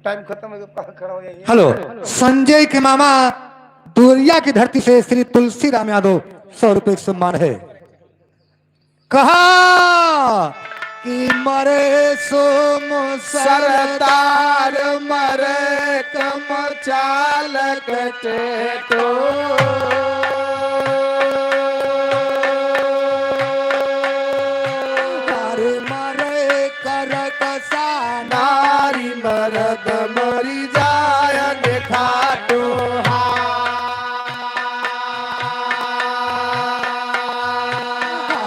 टाइम खत्म है, तो कहाँ खड़ा हो जाइए? हेलो, संजय के मामा दुवरिया की धरती से श्री तुलसी राम यादव, सौ रुपए का सम्मान है। कहा कि मरे सोम सरदार, मरे कम चालक टेटो। अरे मरे करकसा नारी मरद मरि जाय देखाटो।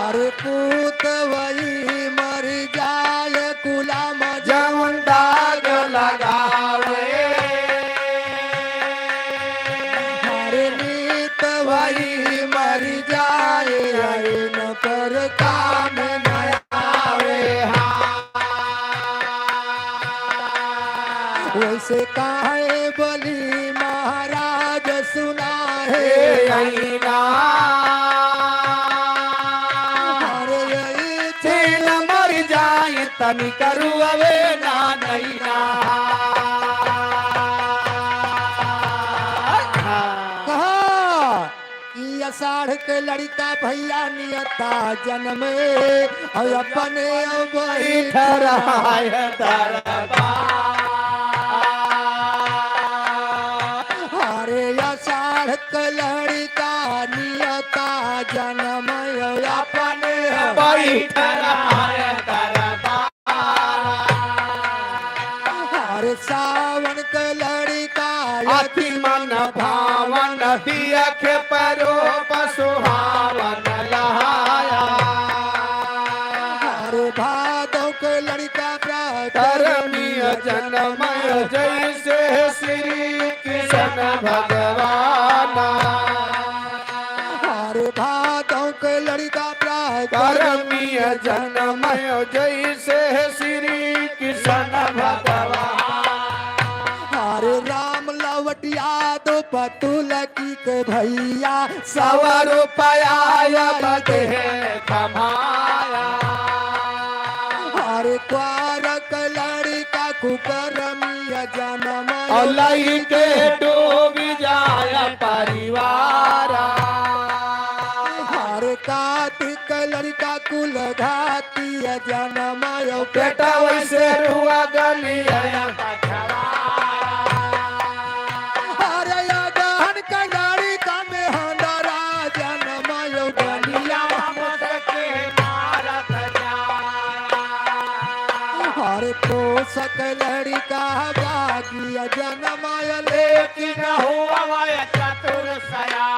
अरे पूत वही मरि जाय कुला में जवन दाग लगावे। हर नीत वही मरि जाए, आइन पर काम न आवे। हाँ। वैसे काहे बोली महाराज सुना है आईना। अरे यही चैन मरि जाए तनी करुआवे ना नैना। कहा कि आषाढ़ के लड़िका भैया नियता जनमे, और अपने बैठ रहा है दरबार। अरे आषाढ़ के लड़िका नियता जनमे, और अपने बैठ रहा है दरबार। अरे सावन के लड़िका अति मन भावन, दियखे परो पसुहावन लहाया। अरे भादो के लड़िका प्रा- करमी जनमय जैसे श्री कृष्ण भगवान। अरे भादो के लड़िका प्रा- करमी जनमय जैसे श्री कृष्ण भगवान। अरे राम लवटिया दो पतुलकी के भैया, सवा रुपया अब दे कमाया। अरे क्वारक लड़िका कुकरमिया जनम और लइके डूबि जाय परिवार। अरे कातिक लड़िका कुल घातिया जनम पेटा वैसे रुआ गलिया। अरे अगहन के लड़िका में हंदरा जनम गलिया। अरे तोसक लड़िका बागिया जनम लेकिन हुआ चतुर सया।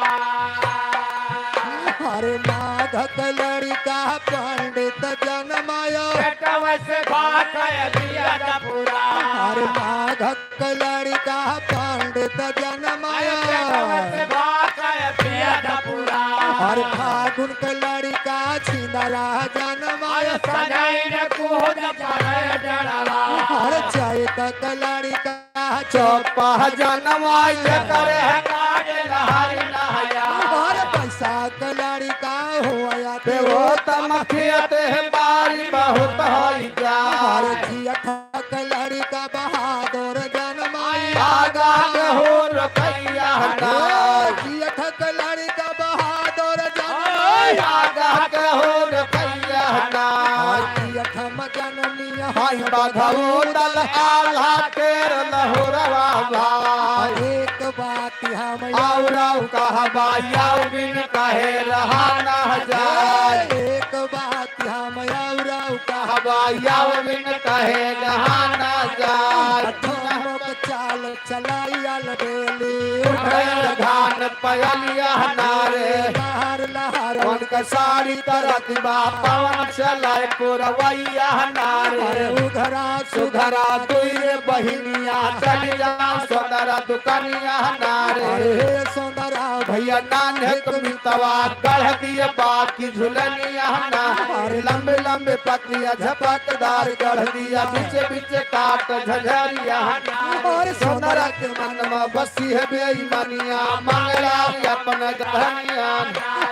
अरे माघक लड़िका पंडित जनमायो। पेटवा से भात है दिया न पूरा। अरे माघक लड़िका पंडित जनमायो। अरे पेटवा से भात है दिया न पूरा। अरे फागुन के लड़िका छिंदरा जनमायो। अरे सजाई न कूद पड़े डरवा। अरे चैत के लड़िका चौपह जनमाय करे है काटे लहर नहया। और बैसाख लड़िका होया ते वो तमखियत है बारी बहुत होई जा। और जियठक लड़िका बहादुर जनमाय। आगा के हो रुपैया ना। जियठक लड़िका बहादुर जनमाय। आगा के हो रुपैया ना। और जियठ जनमिया। हाय बघऊ दल आल्हा केर लहुरवा भाई। एक बात हम औरऊ कहबा, याऊ बिन कहे रहा ना जाए। एक बात हम औरऊ कहबा, याऊ बिन कहे रहा ना जाए। ठुमक चाल चलाई अलबेली। उठल घान पयलिया ना रे। लहर लहर उनका साड़ी तरत बा, पवन चलाए पुरवैया ना रे। अरे उघरा सुघरा दुई रे बहिनिया, चली जा सोनरा दुकनिया ना रे। अरे सोनरा भैया नान्हे क मितवा, गढ़ दिए बाकी झुलनिया ना। अरे लंबे लंबे पतिया झपकदार गढ़ दिया, बीचे बीचे काट झझरिया ना। अरे सोनरा के मन में बसी है बेईमानिया, मंगला अपन गढ़निया।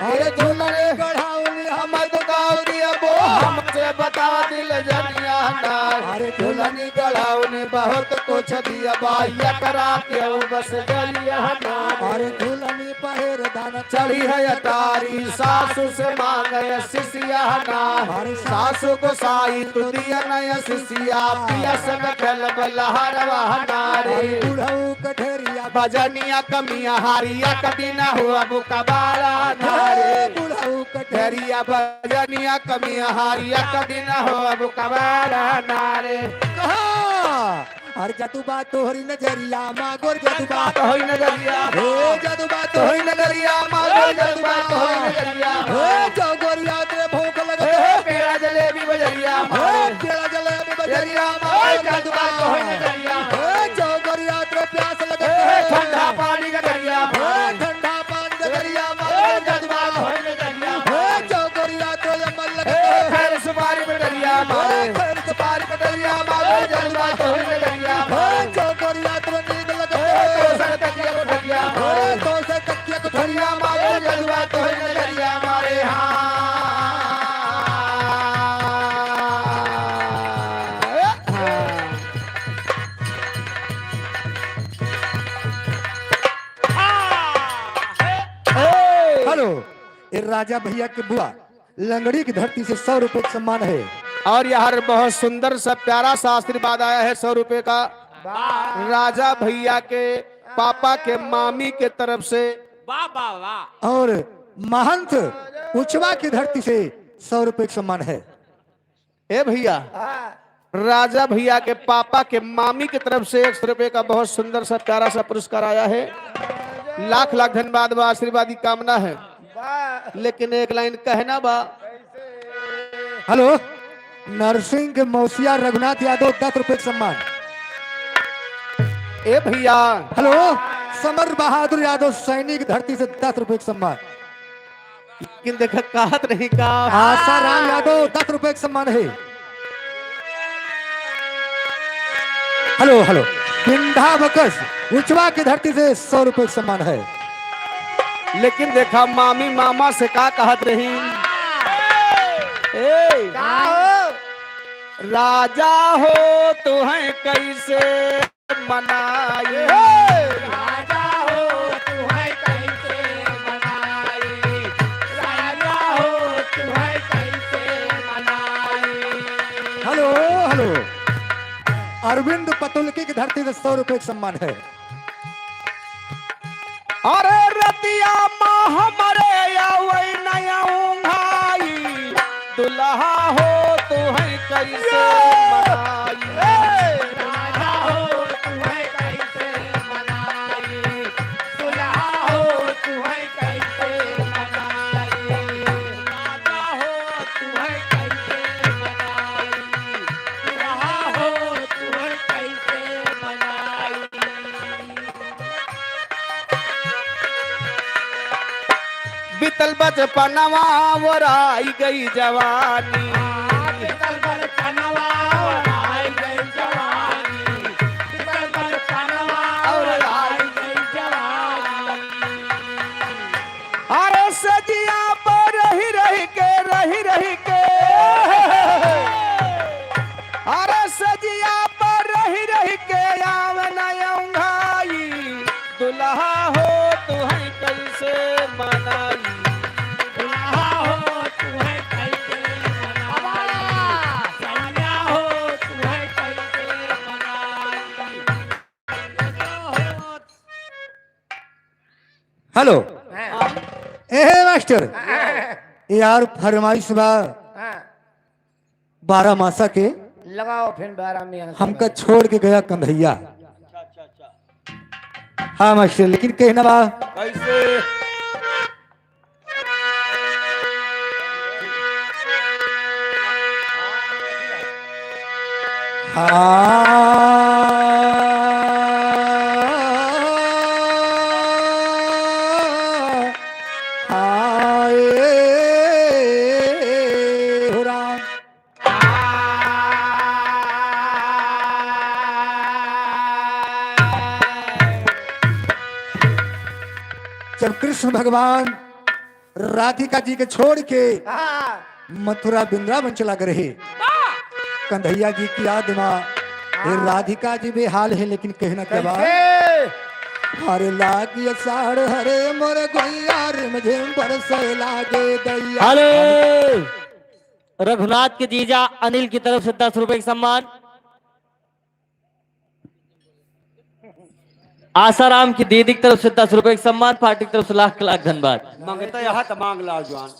अरे दुलरे गढ़ाउनी हम दुकाउनी अब हमसे बता दिल जनिया ना। अरे दुलनी गढ़ाउनी बहुत कुछ दिया बा, एकरा के बस जरिया ना। अरे दुलनी पहेर दान चढ़ी है अटारी, सासू से मांगे सिसिया ना। अरे सासू को साई तू दिया नया सिसिया, पिया संग खेलब लहरवा ना रे। अरे बुढ़ऊ कठेरिया बजनिया कमिया हारिया कदी ना हो अब कबारा ना रे। बुढ़ऊ कठेरिया बजनिया कमिया हारिया कदी ना हो अब कबारा ना रे। कहाँ? अरे जदुबा तोहरी नजरिया माँ गोर जदुबा। तो होई नजरिया। हे जदुबा तो होई नजरिया माँ गोर जदुबा तो होई नजरिया। हे जो गोरिया तेरे भूख लगे। हे पेड़ा जलेबी बजरिया हे मारे। पेड़ा जलेबी बजरिया माँ ए गोर जदुबा जदुबा। तो होई नजरिया। हे जो गोरिया तेरे प्यास लगे। हे ठंडा पानी का दरिया हे मारे। ठंडा पानी का दरिया माँ ए गोर जदुबा जदुबा। तो होई नजरिया। हे जो गोरिया तेरे मल लगे। हे खैर सुपारी में दरिया मारे। खैर सुपारी में दरिया मारे जदुबा तो होई नजरिया। हे जो गोरिया तेरे नींद लगे। हे तो सर तकिया को ठगिया मारे। तो सर तकिया को ठगिया मारे जदुबा तो होई नजरिया मारे। हाँ। हेलो, ये राजा भैया के बुआ लंगड़ी की धरती से सौ रुपए का सम्मान है। और यार बहुत सुंदर सा प्यारा सा आशीर्वाद आया है सौ रुपए का। वाह। राजा भैया के पापा के मामी के तरफ से। वाह, वाह, वाह। और महंत उचवा की धरती से सौ रुपए का सम्मान है। ए भैया, हाँ। राजा भैया के पापा के मामी की तरफ से एक सौ रुपए का बहुत सुंदर सा प्यारा सा पुरस्कार आया है। लाख लाख धन्यवाद बा, आशीर्वाद की कामना है। वाह। लेकिन एक लाइन कहना बा। कैसे? हेलो, नरसिंह के मौसिया रघुनाथ यादव दस रुपए का सम्मान। ए भैया। हेलो, समर बहादुर यादव सैनिक धरती से दस रुपए का सम्मान। लेकिन देखा, कहत नहीं का। आसाराम यादव, दस रुपए का सम्मान है। Hello, hello. पिंडा बकस, उचवा की धरती से सौ रुपए का सम्मान है। लेकिन देखा, मामी मामा से का कहत रही। ए, का हो? राजा हो, तू है कैसे मनाई। राजा हो, तू है कैसे मनाई? राजा हो, तू है कैसे मनाई? Hello, hello. अरविंद पतुलकी की धरती से सौ रुपए का सम्मान है। अरे रतिया मा हमरे आवै नया ऊंघाई, दुल्हा हो तू है कैसे मनाई? राजा हो तू है कैसे मनाई? दुल्हा हो तू है कैसे मनाई? राजा हो तू है कैसे मनाई? दुल्हा हो तू है कैसे मनाई? बीतल बचपनवा ओराई गई जवानी। बीतल बचपनवा ओराई गई जवानी। बीतल बचपनवा ओराई गई जवानी। अरे सजिया पर रही रही के, रही रही के। अरे सजिया पर रही रही के आवे ना औंघाई। दुल्हा हो तू है कैसे मनाई? दुल्हा हो तू है कैसे मनाई? सैया हो तू है कैसे मनाई? हेलो। हाँ। ए मास्टर। हाँ। यार फरमाइश बा। हाँ। बारह मासा के। लगाओ फिर बारह में। हमका छोड़ के गया कंधैया। हाँ मास्टर, लेकिन कहना बा। कैसे? हाँ, हाँ, ए, हो राम। जब कृष्ण भगवान राधिका जी के छोड़ के हाँ। मथुरा वृंदावन चला गए रहे, हाँ। कन्हैया जी की याद मा, ये हाँ। राधिका जी बेहाल है, लेकिन कहना क्या बात? कैसे? हरे लागी आषाढ़ हरे मोर गैया, रिमझिम बरसे लागे दैया। हले रघुनाथ के जीजा अनिल की तरफ से दस रुपए का सम्मान, आसाराम की दीदी की तरफ से दस रुपए का सम्मान, पार्टी की तरफ से लाख लाख धन्यवाद। मंगता यहाँ तो मांग लाओ जवान।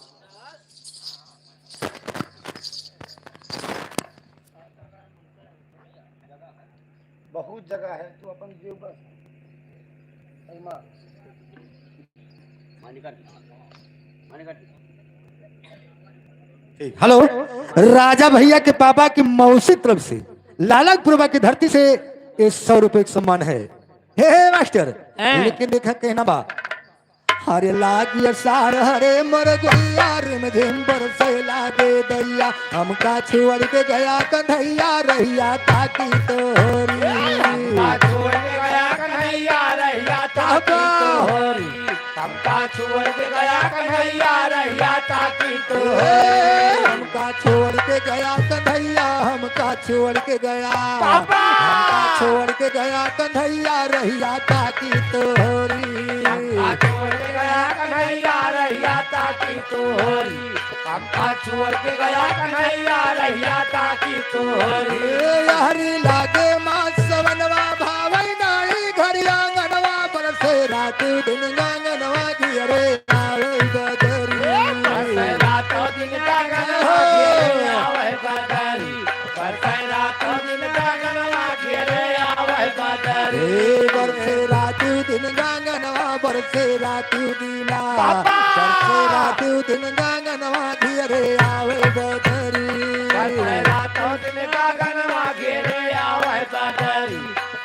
बहुत जगह है, तू अपन जीव बस। अरे माँ। ठीक, हेलो, राजा भैया के पापा की मौसी तरफ से लालनपुरवा की धरती से ये सौ रुपए का सम्मान है। हे, हे मास्टर, हैं? लेकिन देखा कहना बा, हरे लागी आषाढ़ हरे मोर गैया, रिमझिम बरसे लागे दैया, हमका छोड़ के गया कन्हैया रहिया ताकी तोहरी। हमका छोड़ के गया कन्हैया रहिया ताकी तोहरी। हमका छोड़ के गया कन्हैया रहिया ताकी तोहरी। हमका छोड़ के गया कन्हैया, हमका छोड़ के गया। पापा! हमका छोड़ के गया कन्हैया रहिया ताकी तोहरी। हमका छोड़ के गया कन्हैया रहिया ताकी तोहरी। हमका छोड़ के गया कन्हैया रहिया ताकी तोहरी। ए, हरी लागे माँ सवनवा भावै नाई घर आंगनवा, बरसे रात दिन गांगनवा घियरे आवे बदरी। बरसे रात दिन गांगनवा घियरे आवे बदरी। बरसे रात दिन गांगनवा घियरे आवे बदरी। ए, बरसे रात दिन गांगनवा, बरसे रात दिना। पापा! बरसे रात दिन गांगनवा घियरे आवे बदरी। बरसे रात दिन गांगनवा घियरे आवे बदरी।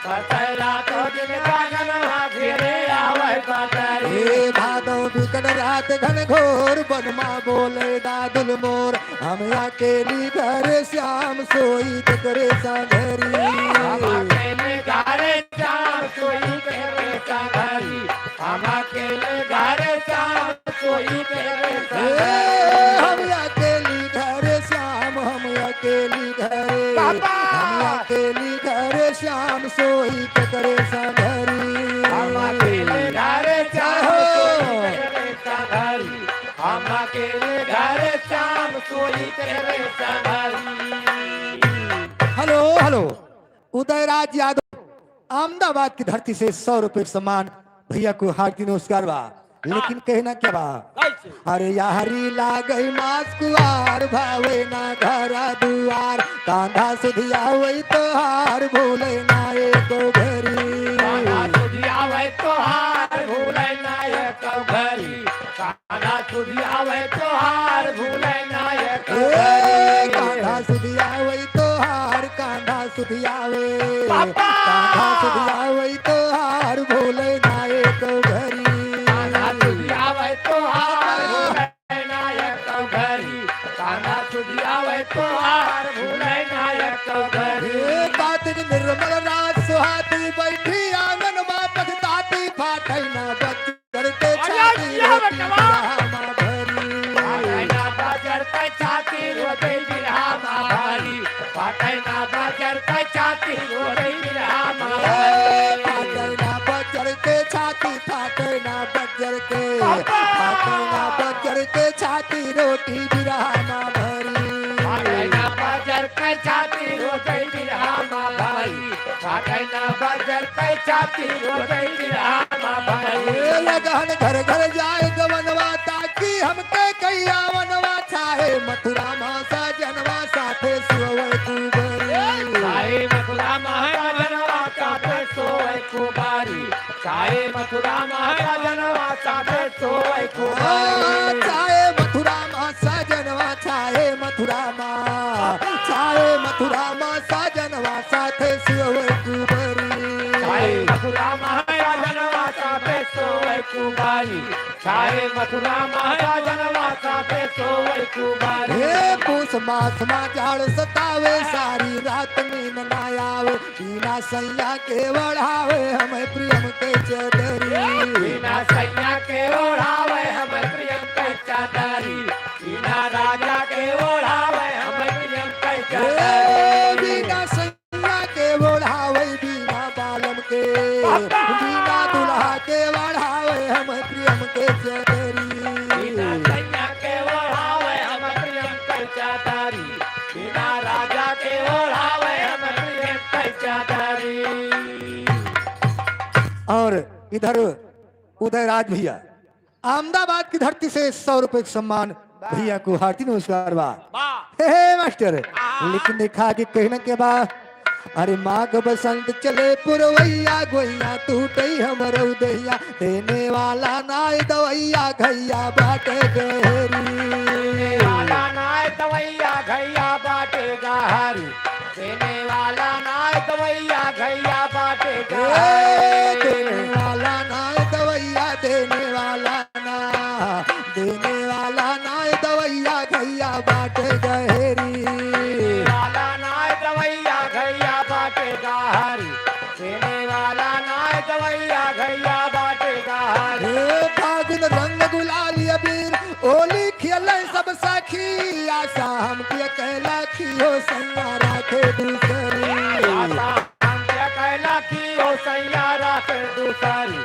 बरसे रात दिन गांगनवा घियरे आवे बदरी। ए भादो बिकट रात घनघोर बनमा बोले दादुल मोर। हम अकेली घर श्याम सोई केकरे संघरी। हम अकेले घर श्याम सोई केकरे संघरी। हम अकेले घर श्याम सोई केकरे ए, संघरी। हम अकेली घर श्याम, हम अकेली घर। पापा! हम अकेली घर श्याम सोई केकरे संघरी। हम अकेले घर श्याम हो। सोई केकरे संघरी। हम अकेले घर श्याम सोई तेरे संगरी। हेलो, हेलो, उदयराज यादव, अहमदाबाद की धरती से सौ रुपए का सम्मान, भैया को हार्दिक नमस्कार बा। लेकिन कहना क्या बा? कैसे? अरे यारी लागई मास कुआर, भावे ना घरा दुआर, कांधा सुधियावई तोहार, भूले ना एको घरी। कांधा सुधियावई तोहार, भूले ना एको घरी। कान्हा सुधियावे तोहार, भूले ना एको ए, घरी। कान्हा सुधियावे तोहार, कान्हा सुधियावे। पापा! कान्हा सुधियावे तोहार, भूले ना एको घरी। कान्हा सुधियावे तोहार, भूले ना एको घरी। कान्हा सुधियावे तोहार, भूले ना एको घरी। ए, कातिक निर्मल रात सुहाती, बैठी आंगन मा पछताती, फाटै ना बच- बजर के अरे छाती जिया रोटी बेटवा। बिरहा मा भरी। फाटै ना बजर के छाती रोटी बिरहा मा भरी। फाटै ना बजर के छाती रोटी बिरहा मा ए, भरी। फाटै ना बजर के छाती, फाटै ना बजर के। पापा। फाटै ना बजर के छाती रोटी बिरहा मा भरी। फाटै ना बजर के छाती रोटी बिरहा मा भरी। फाटै ना बजर के छाती रोटी बिरहा मा भरी। ए लगहन घर घर जाए गवनवा ताकी हमके कहिया वनवा छाहे मथुरा मा सजनवा साथे सोवै कुबरी। छाहे मथुरा मा सजनवा साथे सोवै कुबरी। छाहे मथुरा मा सजनवा साथे सोवै खूब। हाँ, छाए मथुरा मा सजनवा, छाए मथुरा मा, छाए मथुरा मा सजनवा साथे सोवै खूब री। छाए मथुरा मा सजनवा साथे सोवै खूब री। छाए मथुरा मा सजनवा साथे सोवै खूब री। हे पूस मास मा जाड़ सतावे, सारी रात नींद ना आवे। बिना सैया के ओढ़ावे हमें प्रियम के चदरी। बिना सैया के ओढ़ावे हमें प्रियम के चदरी। बिना राजा के ओढ़ावे हमें प्रियम के चदरी। बिना सैया के ओढ़ावे बिना बालम के, बिना दुल्हा के ओढ़ावे हमें प्रियम के चदरी। बिना सैया के ओढ़ावे हमें प्रियम के चदरी। बिना राजा के ओढ़ावे हम प्रियम के चदरी। और इधर उदयराज भैया, अहमदाबाद की धरती से सौ रुपए का सम्मान भैया को हार्दिक नमस्कार बा। वाह। हे, हे मास्टर, लेकिन देखा कि कहना के बा, अरे माघ बसंत चले पुरवैया, गोइया टूटै हमरो देहिया, देने वाला नाय दवैया, घैया बाटे गहरी। देने वाला नाय दवैया, घैया बाटे गहरी। देने वाला नाय दवैया, घैया बाटे गहरी। देने वाला नाय दवैया, देने वाला ना, देने वाला नाय दवैया, घैया बाटे गहरी। देने वाला नाय दवैया, घैया बाटे गहरी। देने वाला नाय दवैया, घैया बाटे गहरी। हे फागुन रंग गुलाल अबीर, होली खेले सब सखी। आशा हमके कहला कि हो सैया राखे दूसरी। आशा हमके कहला कि हो सैया राखे दूसरी।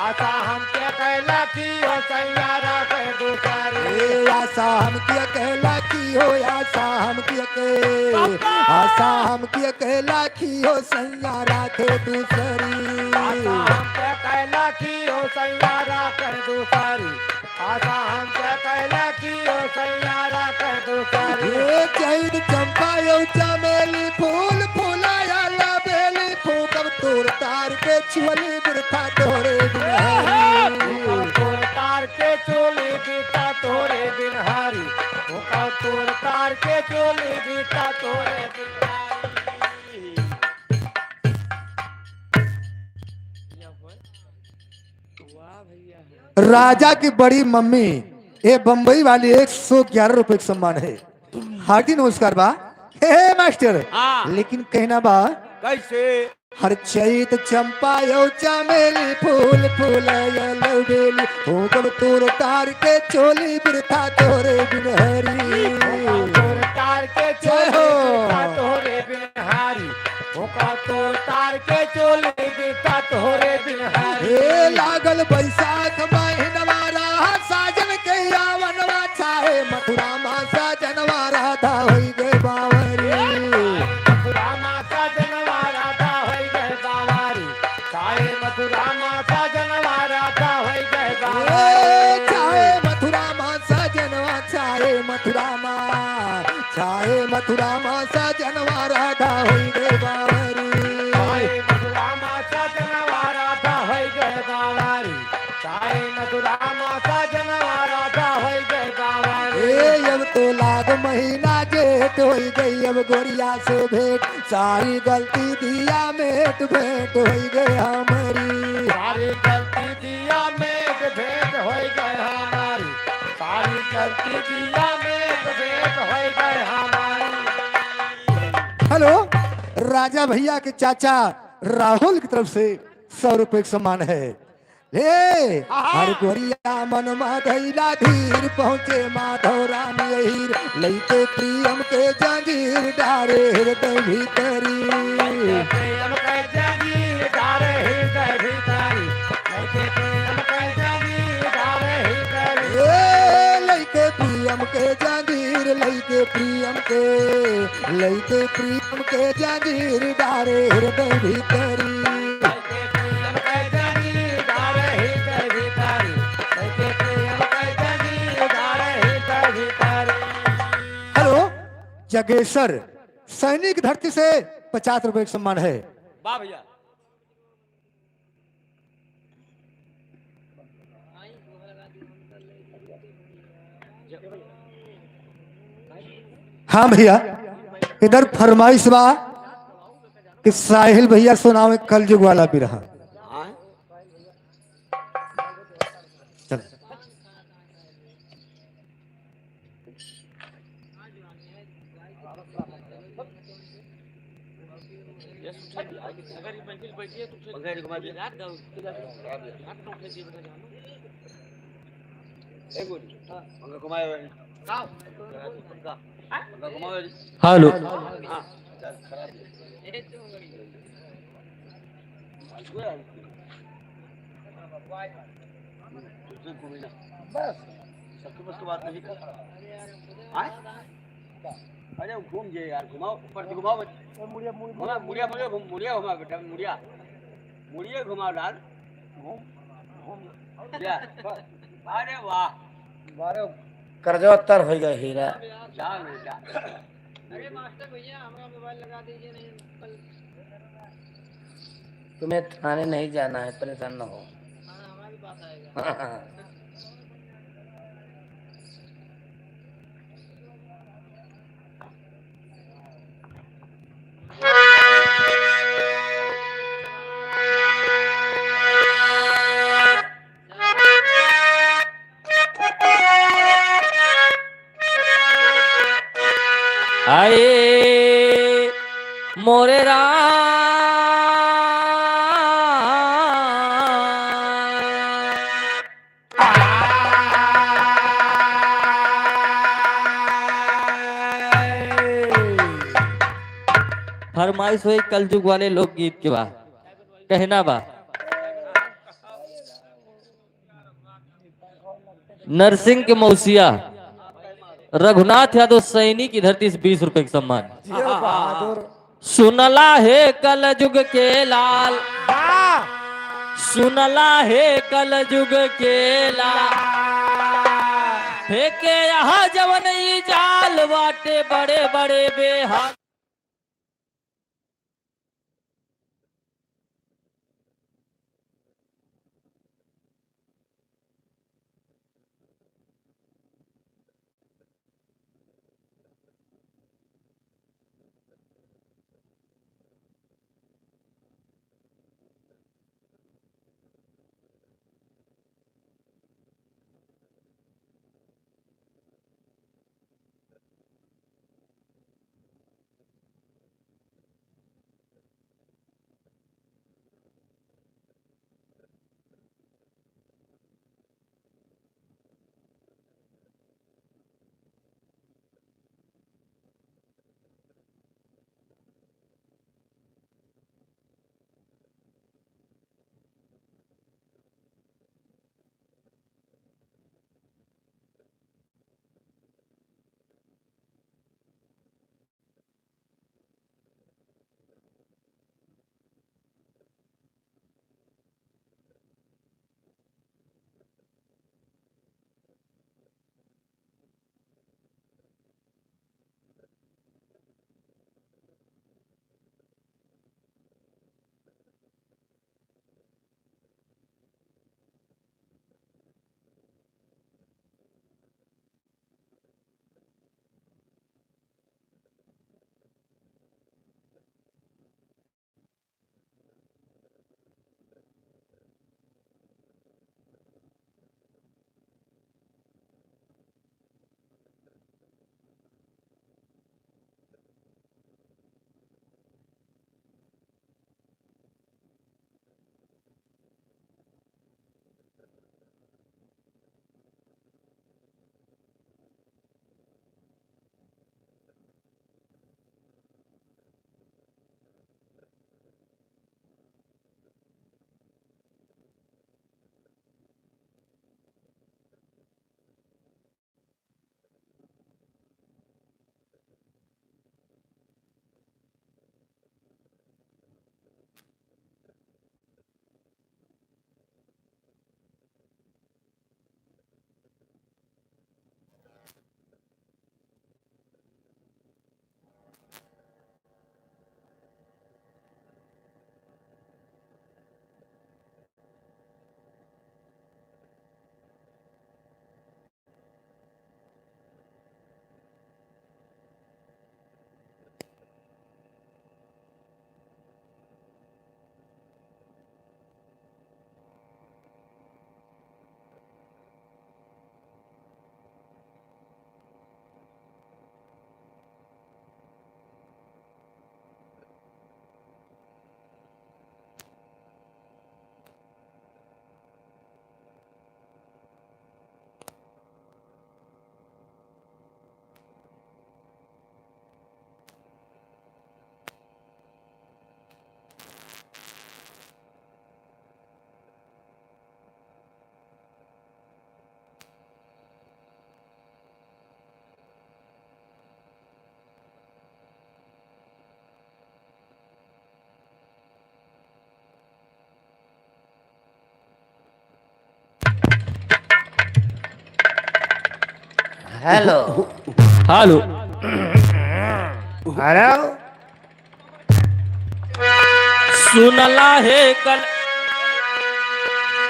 आशा हमके कहला कि हो सैया राखे दूसरी। ए, आशा हमके कहला कि हो, आशा हमके के। आशा हमके कहला कि हो सैया राखे दूसरी। आशा हमके कहला कि हो सैया राखे दूसरी। आशा हमके कहला कि हो सैया राखे दूसरी। ए चैत चंपा यो चमेली फूल फुलाया ला बेली फूकब तोर तार के चोली बिरथा तोरे बिन हरी। फूकब तोर तार के चोली बिरथा तोरे बिन हरी। फूकब तोर तार के चोली बिरथा तोरे बिन हरी। राजा की बड़ी मम्मी, ए बम्बई वाली, एक सौ ग्यारह रुपए का सम्मान है। हार्दिक नमस्कार बा। हे, हे मास्टर। हाँ। लेकिन कहना बा, कैसे? हर चैत चंपा यो चमेली फूल फूल यल बेली, हो गम तोर तार के चोली बिरथा तोरे बिन हरी। तोर तार के चोली बिरथा तोरे बिन हरी। ओका तोर तार के चोली बिरथा तोरे बिन हरी। हे लागल बैसाख महीनवा रहा साजन के आवनवा, छाए मथुरा मा साजनवा राधा होई गए बावरी। मथुरा मा साजनवा राधा होई गए बावरी। छाए मथुरा मा साजनवा राधा होई गए बावरी। छाए मथुरा मा साजनवा, छाए मथुरा मा, छाए मथुरा मा साजनवा राधा होई गए बावरी। छाए मथुरा मा साजनवा राधा होई गए बावरी। छाए मथुरा मा साजनवा राधा होई गए बावरी। ए, अब तो लाग महीना जेठ होई गई, अब गोरिया से भेंट, सारी गलती दिया मेट भेंट होई गए हमरी। सारी गलती दिया मेट भेंट होई गए हमारी। सारी गलती दिया मेट भेंट होई गए हमारी। हेलो, राजा भैया के चाचा राहुल की तरफ से सौ रुपए का सम्मान है। हे, आहा। हर गोरिया मन मा धैला धीर, पहुँचे माधव राम अहीर, लइके प्रियम के जंजीर डारे हृदय भीतरी। प्रियम के जंजीर डारे हृदय भीतरी। लइके प्रियम के जंजीर डारे हृदय भीतरी। ए, लइके प्रियम के जंजीर, लइके प्रियम के, लइके प्रियम के जंजीर डारे हृदय भीतरी। हेलो, जगेसर सैनिक धरती से पचास रुपए का सम्मान है। वाह भैया। हाँ भैया, इधर फरमाइश बा कि साहिल भैया सुनावे कलजुग वाला बिरहा। चल। हेलो। बस, सबके बस की बात नहीं कर। आए? अरे, घूम जे यार, घुमाओ, ऊपर से घुमाओ। मुड़िया, मुड़िया, मुड़िया, घूम, मुड़िया घुमा बेटा, मुड़िया, मुड़िया घुमाओ लाल, घूम, घूम, या, अरे वाह, बारे कर्जवा तर होइगा हीरा। जा बेटा। अरे मास्टर भैया, हमारा मोबाइल लगा दीजिए, नहीं कल। तुम्हें थाने नहीं जाना है, परेशान न हो। हाँ, हमारे पास आएगा। हाय मोरे राम। फरमाइश होई कलजुग वाले लोकगीत के बा, कहना बा। नरसिंह के मौसिया रघुनाथ यादव सैनी की धरती से बीस रुपए के सम्मान। जियो बहादुर। सुनला हे कलजुग के लाल, वाह। सुनला हे कलजुग के लाल, हे के यहाँ जवन ई जाल बाटे बड़े बड़े बेहाल। हेलो। हेलो। हेलो। सुनला हे कल,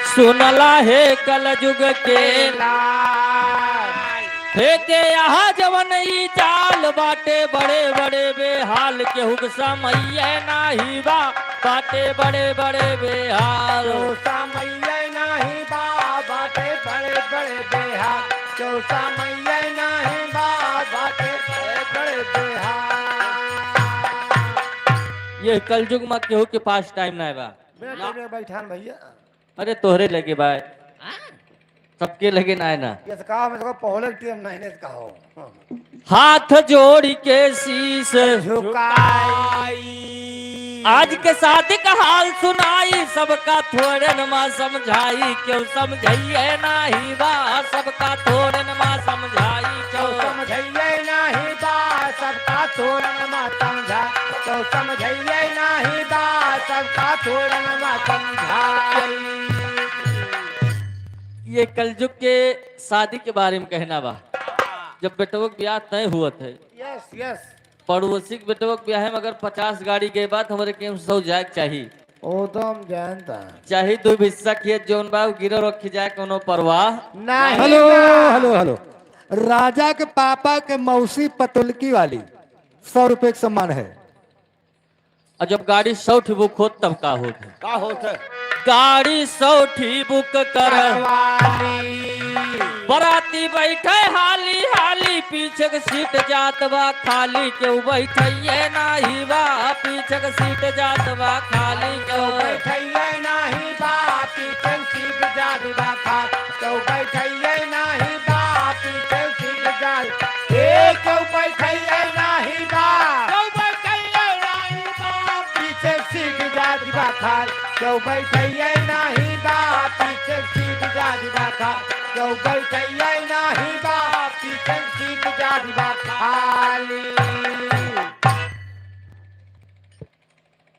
सुनला हे कलजुग के लाल। हे के यहाँ जवन ई चाल बाटे बड़े बड़े बेहाल, केहू के समइये नाही बा, बाटे बड़े बड़े बेहाल। केहू समइये नाही बा, बाटे बड़े बड़े बेहाल। केहू समइये नाही बा, बाटे बड़े बड़े बेहाल। ये कलजुग मा केहू के पास टाइम नाही बा। बेटा, ना। बैठान भइया। अरे तोहरे लगे बा। हाँ? सबके लगे नाही ना। ये तो कहा, मैं तो पहले टीम नाही ने कहा हो। हाथ जोड़ी के शीश झुकाई। आज के शादी का हाल सुनाई, सबका थोड़न मा समझाई, केहू समझइये नाही बा, सबका थोड़न मा समझाई, केहू समझइये नाही बा, सबका थोड़न मा समझाई, केहू समझइये नाही बा, सबका थोड़न मा समझाई। ये कलजुग के शादी के बारे में कहना बा। जब बेटवा के ब्याह तय हुआ थे, यस, यस। पड़ोसी के बेटवा के ब्याह में अगर पचास गाड़ी गए बा, तो हमरे केहू सौ जाए के चाही। ओ तो हम जानता। चाहे दो हिस्सा खेत जौन बा, उ गिरो रखी जाए, कोनो परवाह नहीं हेलो, ना। Hello, hello. राजा के पापा के मौसी पतुलकी वाली सौ रुपए के सम्मान है। और जब गाड़ी सौ ठी बुक होत, तब का होत है? का होत है? गाड़ी सौ ठी बुक कर करवाली। बराती बैठे हाली हाली, पीछे के सीट जात बा खाली, केहू बैठइये नाही बा, पीछे के सीट जात बा खाली, केहू बैठइये नाही बा, पीछे के सीट जात बा खाली, केहू बैठइये नाही बा, पीछे के सीट जात, ए, केहू बैठइये नाही बा, केहू बैठइये नाही बा, पीछे के सीट जात बा खाली, केहू बैठइये नाही बा, पीछे के सीट जात बा खाली, केहू बैठइये नाही बा, पीछे के सीट जात बा खाली।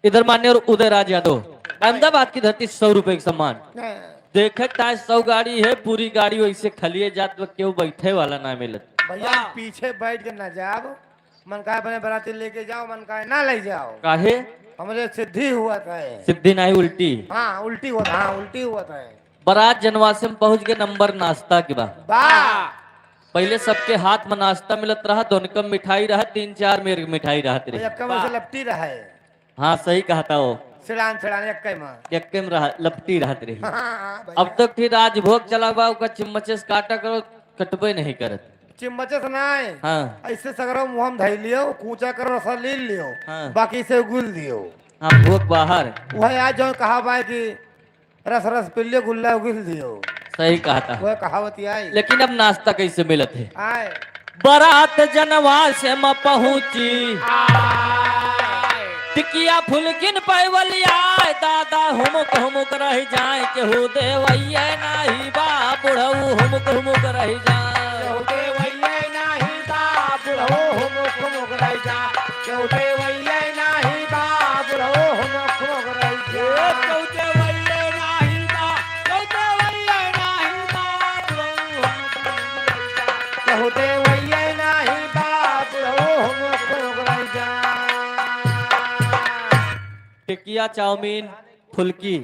इधर मान्य और उदयराज यादव, अहमदाबाद की धरती, सौ रुपए के सम्मान। हाँ। देखे ताए सौ गाड़ी है, पूरी गाड़ी वैसे खलिए जात बा, केहू बैठे वाला ना मिलत। भैया, पीछे बैठ के ना जाओ, मन का अपने बराती लेके जाओ, मन का ना ले जाओ। काहे? हमरे सिद्धि हुआ था। सिद्धि नाही, उल्टी। हाँ, उल्टी हुआ था, हाँ, उल्टी हुआ था। बारात जनवासे में पहुंच गए, नंबर नाश्ता के बा। बा। पहिले सबके हाथ में नाश्ता मिलत रहा, दोनकम मिठाई रहा, तीन चार मेर मिठाई रहत रही। एक्कम से लपटी रहे। हाँ, सही कहत हो। सिड़ान, सिड़ान, एक्के में। एक्के में रहा, लपटी रहत रही। हाँ, हाँ, भैया। अब तक फिर राजभोग चला बा, ओका चिम्मचे से काटा करो, कटबे नहीं करत। चिम्मचे से नाय। हाँ। ऐसे सगरो मुँह में धइ लियो, कूचा करो, रसा लील लियो। हाँ। बाकी से उगुल दियो। हाँ, भोग बाहर। वह आज जो कहा बा कि रस रस पी लियो, गुल्ला उगिल दियो। सही कहत हो। वह कहावत आई। लेकिन अब नाश्ता कैसे मिलत है? आए। बारात जनवासे में पहुँची। आए। टिकिया फुलकिन पैवली आए, दादा हुमुक हुमुक रहि जाए, केहू देवइये नाही बा, बुढ़ऊ हुमुक हुमुक रहि जाए। केहू देवइये नाही बा, बुढ़ऊ हुमुक हुमुक रहि जाए। केहू देवइये नाही बा, बुढ़ऊ हुमुक हुमुक रहि जाए। केहू देवइये नाही बा, केहू देवइये नाही बा, बुढ़ऊ हुमुक हुमुक रहि जाए। केहू देवइये नाही बा, बुढ़ऊ हुमुक हुमुक रहि जाए। टिकिया, चाउमीन, फुलकी।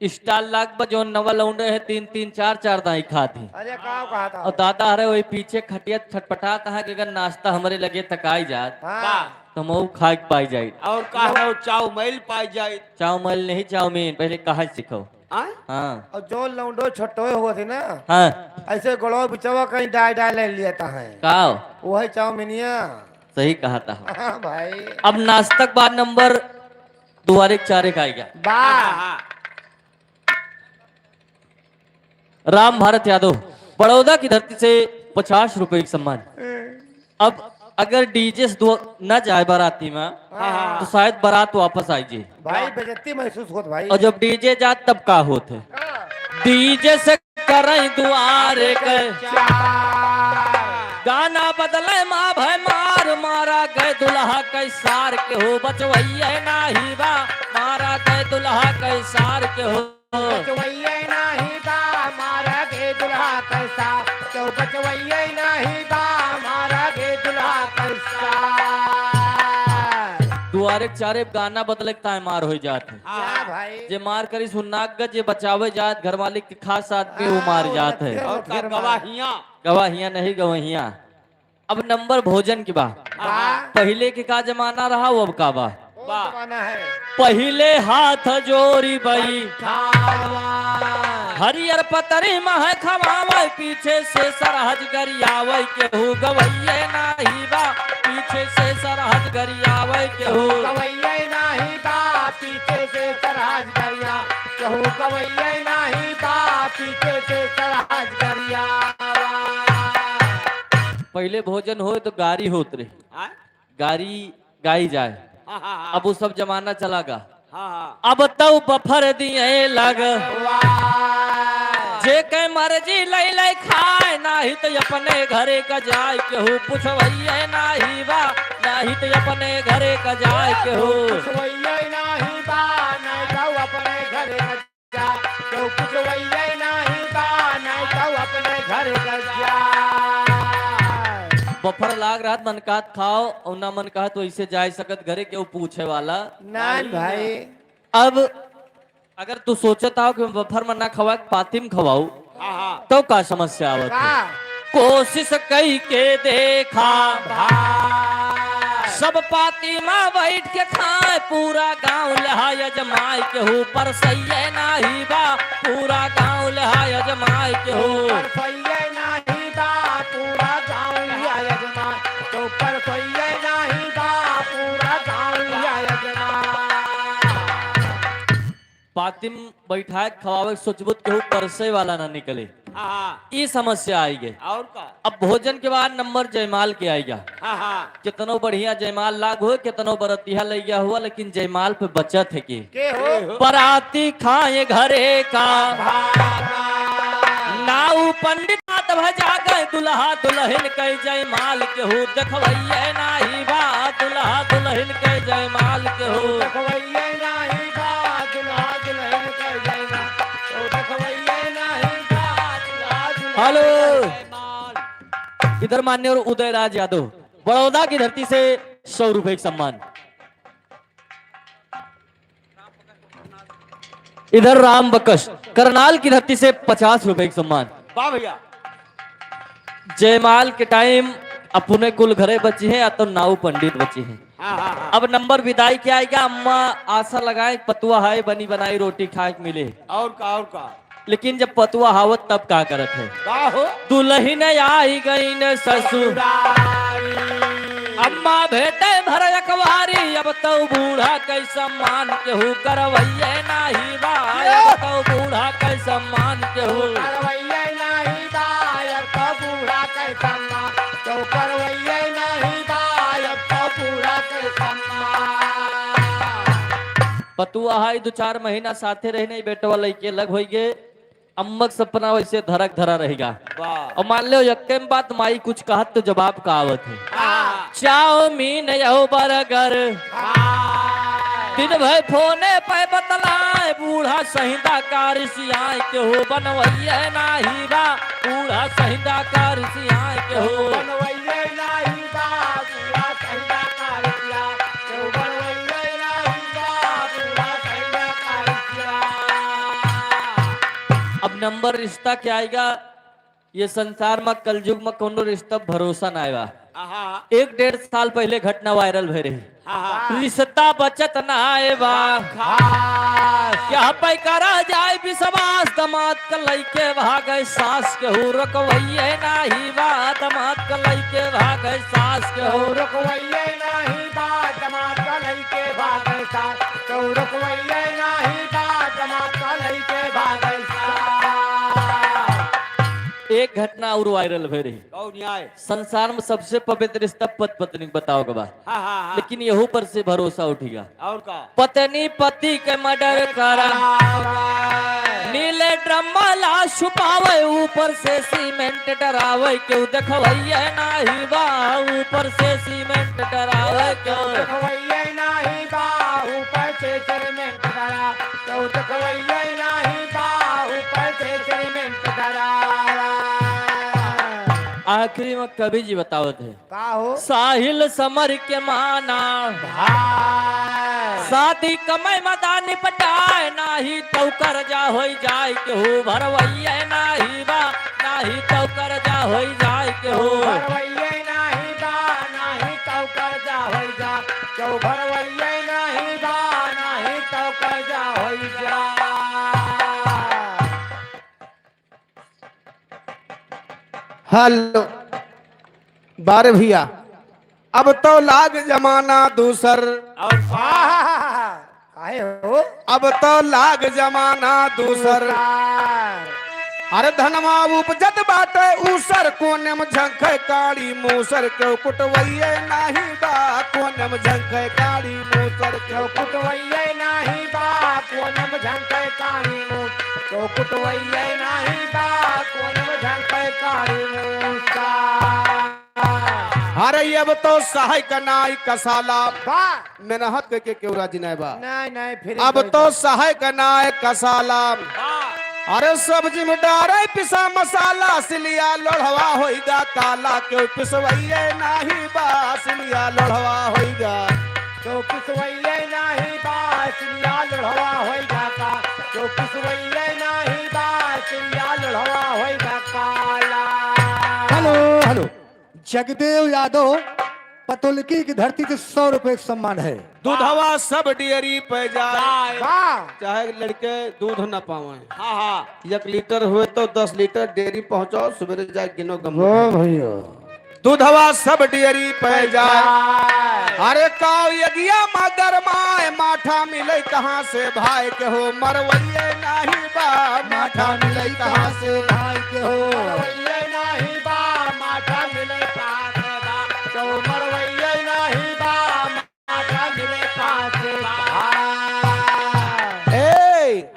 स्टाल लाग बा, जौन नवा लौंडे हैं, तीन तीन चार चार दाई खात ही। अरे, का कहत हो? और दादा हरे वही पीछे खटिया छटपटात है कि अगर नाश्ता हमरे लगे तक आई जात, हाँ। तो हम खाए के पाई जाई। और का हो, चाउमीन पाई जाई। चाउमीन नहीं, चाउमीन, पहले कहा सीखो। हाँ? हाँ। और जो लौंडो छोटो हुआ थे ना, हाँ। ऐसे गोड़वा बिचवा कहीं डाय डाय ले लिया था है। का? वही चाउमीनिया। सही कहत हो। हाँ भाई। अब नाश्ता के बाद नंबर दुआरे के चारे का आएगा। बा। राम भारत यादव, बड़ौदा की धरती से पचास रुपए का सम्मान। अब अगर डीजे से दो न जाए बाराती में, हाँ। तो शायद बारात वापस आई जी। भाई, बेइज्जती महसूस होत भाई। और जब डीजे जात, तब का होत है? हाँ। डीजे से करई दुआरे के चार। गाना बदले मा भय मार, मारा गए दुल्हा के सार, केहू बचवइये नाही बा, मारा गए दुल्हा के सार, केहू बचवइये नाही बा, मारा गए दुल्हा कैसा, क्यों बचवैये नाही बा हमारा गे दुल्हा कैसा। दुआरे के चारे गाना बदले के ताय मार होइ जात है। हाँ भाई। जे मार करी सुन्नाक गज, जे बचावे जात घर मालिक के खास आदमी, वो मार जात है। और का गवाहियाँ। गवाहियाँ नहीं, गवाहियाँ। अब नंबर भोजन की बा। बा। पहिले के का जमाना रहा, वो अब का बा? बा। जमाना है। पहिले हाथ जोरी बई। खावा। हरियर पतरी मह खवावे, पीछे से सरहज गरियावे, केहू गवैये नाही बा, पीछे से सरहज गरियावे, केहू गवैये नाही बा, पीछे से सरहज गरिया, केहू गवैये नाही बा, पीछे से सरहज गरिया। पहिले भोजन होए तो गारी होत रहे। हाँ? गारी गाई जाए। हाँ, हाँ, हाँ। अब वो सब जमाना चला गा। हाँ, हाँ। अब तउ बफर दिए लग। वाह। जे के मर्जी लइ लइ खाए, नाही त अपने घरे का जाए, केहू पुछवैये नाही बा, नाही त अपने घरे का जाए, केहू पुछवैये नाही बा, नाही त अपने घरे का जा, केहू पुछवैये नाही बा, नाही त अपने घर कर जा। बफर लाग रहत, मन कहत खाओ, और ना मन कहत वैसे जाए सकत घरे, केहू पूछे वाला नान भाई। अब अगर तू सोचत हो कि बफर में ना खवाए, पाती में खवाऊ, हाँ, हाँ। तो का समस्या आवत है? का? कोशिश कई के देखा। भाई। सब पाती मा बैठ के खाए, पूरा गाँव लहा अजमाए, केहू परसैये नाही बा, पूरा गाँव लहा अजमाए, केहू परसैये नाही बा, पूरा गाँव लहा अजमाए, केहू परसैये नाही बा, पूरा गाँव लहा अजमाए। पाती में बैठाए के खवावे के सोचबो त केहू परसे वाला ना निकले। हाँ। ई समस्या आई गए। और का? अब भोजन के बाद नंबर जयमाल के आई गया। हाँ, हाँ। कितनो बढ़िया जयमाल लाग हो, कितनो बरतिया लइ गया हुआ, लेकिन जयमाल पे बचत है के? के हो? बराती खाए घरे का। हाँ, हाँ। नाऊ पंडित रात भर जागे, दुल्हा दुल्हन के जयमाल केहू देखवैये नाही बा, दुल्हा दुल्हन के जयमाल केहू देखवैये नाही बा, दुल्हा दुल्हन के जयमाल। ओ देखवैये नाही बा, दुल्हा दुल्हन हेलो। के जयमाल। इधर मान्य और उदय राज यादव, बड़ौदा की धरती से सौ रुपए का सम्मान। इधर राम बकश, करनाल की धरती से पचास रुपए का सम्मान। वाह भैया। जयमाल के टाइम अपने कुल घरे बची हैं या तो नाऊ पंडित बची हैं। हाँ, हाँ, हाँ। अब नंबर विदाई के आएगा। अम्मा आशा लगाए पतुआ हाय बनी बनाई रोटी खाए के मिले। और का, और का? लेकिन जब पतुआ हावत तब का करत है? का हो? दुलहिन आई गईन ससुरारी। अम्मा भेटे भर अकवारी, अब तउ बूढ़ा कै सम्मान केहू करवैये नाही बा। अब तउ बूढ़ा कै सम्मान केहू करवैये नाही बा। अब तउ बूढ़ा कै सम्मान केहू करवैये नाही बा। अब तउ बूढ़ा कै सम्मान। पतुआ हाई दो चार महीना साथे रहे नहीं, बेटवा लइके अलग होइगे। अम्मक सपना वैसे धरक धरा रहेगा। वाह। और मान लो यक्के में बात माई कुछ कहत तो जवाब का आवत है। हाँ। चाउमीन यहो बर्गर। हाँ। दिन भर फोने पे बतलाए, बूढ़ा सहिंदा कार सियाए केहू बनवैये नाही बा, बूढ़ा सहिंदा कार सियाए केहू बनवैये नाही बा, बूढ़ा सहिंदा कार सियाए केहू बनवैये नाही बा, बूढ़ा सहिंदा कार सियाए। अब नंबर रिश्ता के आइगा, ये संसार मा कलयुग मा कौनो रिश्ता भरोसा नाय बा। आहा। एक डेढ़ साल पहिले घटना वायरल भय रही। आहा। रिश्ता बचत नाय बा। हाँ। क्या पै करा जाए विश्वास, दमाद क लइके भागे सास केहू रोकवैये नाही बा, दमाद क लइके भागे सास केहू रोकवैये नाही बा, दमाद क लइके भागे सास केहू रोकवैये नाही बा, दमाद क लइके भागे सास। एक घटना और वायरल भय रही। कौन न्याय? संसार में सबसे पवित्र रिश्ता पति पत्नी के बताओ के बा। हाँ, हाँ, हाँ। लेकिन यहू पर से भरोसा उठिगा। और का? पत्नी पति के मर्डर करा। नीले ड्रम मा लाश छुपावे, ऊपर से सीमेंट डरावे, केहू देखवैये नाही बा, ऊपर से सीमेंट डरावे, केहू देखवैये नाही बा, ऊपर से सीमेंट डरा, केहू देखवैये नाही बा, ऊपर से सीमेंट डरा। आखिरी में कवि जी बतावत है। का हो? साहिल समर के माना। भाई। शादी कमाई मदानी पटाए, नाही तौ कर्जा होई जाए केहू भरवैया नाही बा, नाही तौ कर्जा होई जाए केहू। भरवैया नाही बा, नाही तौ कर्जा होई जा, केहू भरवैया नाही बा, नाही तौ कर्जा होई जा। हेलो, बारे भैया, अब तो लाग जमाना दूसर। और वाह, काहे हो? अब तो लाग जमाना दूसर। दूसर। अरे धनवा उपजत बाटे ऊसर, कोने में झंखे काड़ी मूसर, केहू कुटवैये नाही बा, कोने में झंखे काड़ी मूसर, केहू कुटवैये नाही बा, कोने में झंखे काड़ी मूसर। तो कुटवैया नाही बा, कोन बुझल पैकारी मूसा। अरे अब तो सहाय का नाय कसाला। बा। मेहनत करके केहू राजी नाय बा। नाय, नाय, फिर अब कोई तो बात। सहाय का नाय कसाला। बा। अरे सब्जी में डारे पिसा मसाला, सिलिया लोढ़वा होइगा काला, केहू पिसवैया नाही बा, सिलिया लोढ़वा होइगा। तो पिसवैया नाही बा, सिलिया लोढ़वा होइगा का। तो पिसवैया नाही बा, सिलिया लोढ़वा होइगा काला। Hello, hello. जगदेव यादव पतोलकी की धरती से सौ रुपए का सम्मान है। दूधवा सब डेयरी पे जाए। वाह। चाहे लड़के दूध न पावे। हाँ, हाँ। एक लीटर हुए तो दस लीटर डेयरी पहुँचाओ, सुबेरे जाए गिनो गम। वाह भैया। दूधवा सब डेयरी पे जाए। अरे काव यगिया मा गरमाए, माठा मिले कहाँ से भाई केहू मरवैये नाही बा, माठा मिले कहाँ से भाई केहू मरवैये नाही बा, माठा मिले कहाँ से बा, तो मरवैये नाही बा, माठा मिले कहाँ से बा। ए,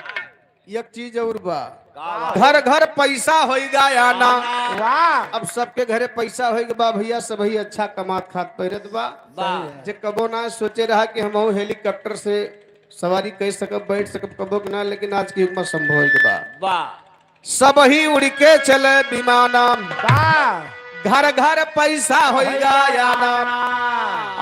एक चीज और बा। का? घर घर पैसा होइगा आना। वाह। अब सबके घरे पैसा होइगा बा भैया, सबही अच्छा कमात खात पैरत बा। वाह। जे कबो ना सोचे रहा कि हमहू हेलीकॉप्टर से सवारी कर सकब, बैठ सकब, कबो के ना, लेकिन आज के युग में संभव होइगा बा। वाह। सबही उड़ के चले विमाना। वाह। घर घर पैसा होइगा आना।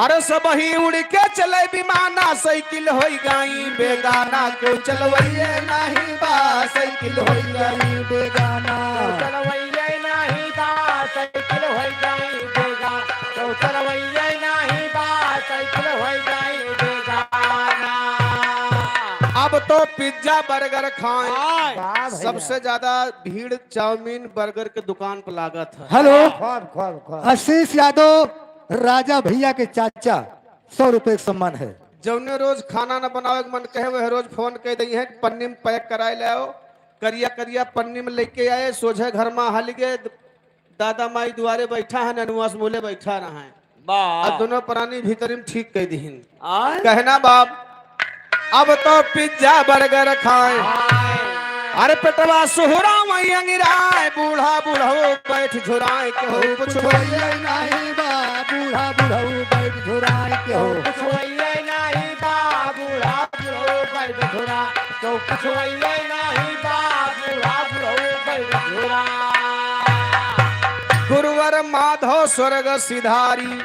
अरे सबही उड़ के चले विमाना, साइकिल होइगा ई बेगाना, केहू चलवैये नाही बा, साइकिल होइगा ई बेगाना। चलवैये नाही बा, साइकिल होइगा ई बेगाना। तो चलवैये नाही बा, साइकिल होइगा ई बेगाना। अब तो पिज्जा बर्गर खाएं। वाह भैया। सबसे ज्यादा भीड़ चाउमीन बर्गर के दुकान पर लागत है। हेलो। खूब, खूब, खूब। आशीष यादव, राजा भैया के चाचा, सौ रुपए का सम्मान है। जौने रोज खाना न बनावे के मन कहे, वह रोज फोन कह दई है, पन्नी में पैक कराए ले आओ। करिया करिया पन्नी में लेके आए, सोझे घर में हल गए, दादा माई दुआरे बैठा है, ननुआ से मुले बैठा रहा है। वाह। अब दोनों प्राणी भीतरी में ठीक कह दिहिन। आय। कहना बाप, अब तो पिज्जा बर्गर खाए। आय। अरे पेटवा सुहरा वहीं अंगिराए, बूढ़ा बूढ़ऊ बैठ झुराए, केहू कुछ होइए नाही बा, बूढ़ा बूढ़ऊ बैठ झुराए, केहू कुछ होइए नाही बा, बूढ़ा बूढ़ऊ बैठ झुराए, केहू कुछ होइए नाही बा, बूढ़ा बूढ़ऊ बैठ झुराए। गुरुवर माधव स्वर्ग सिधारी।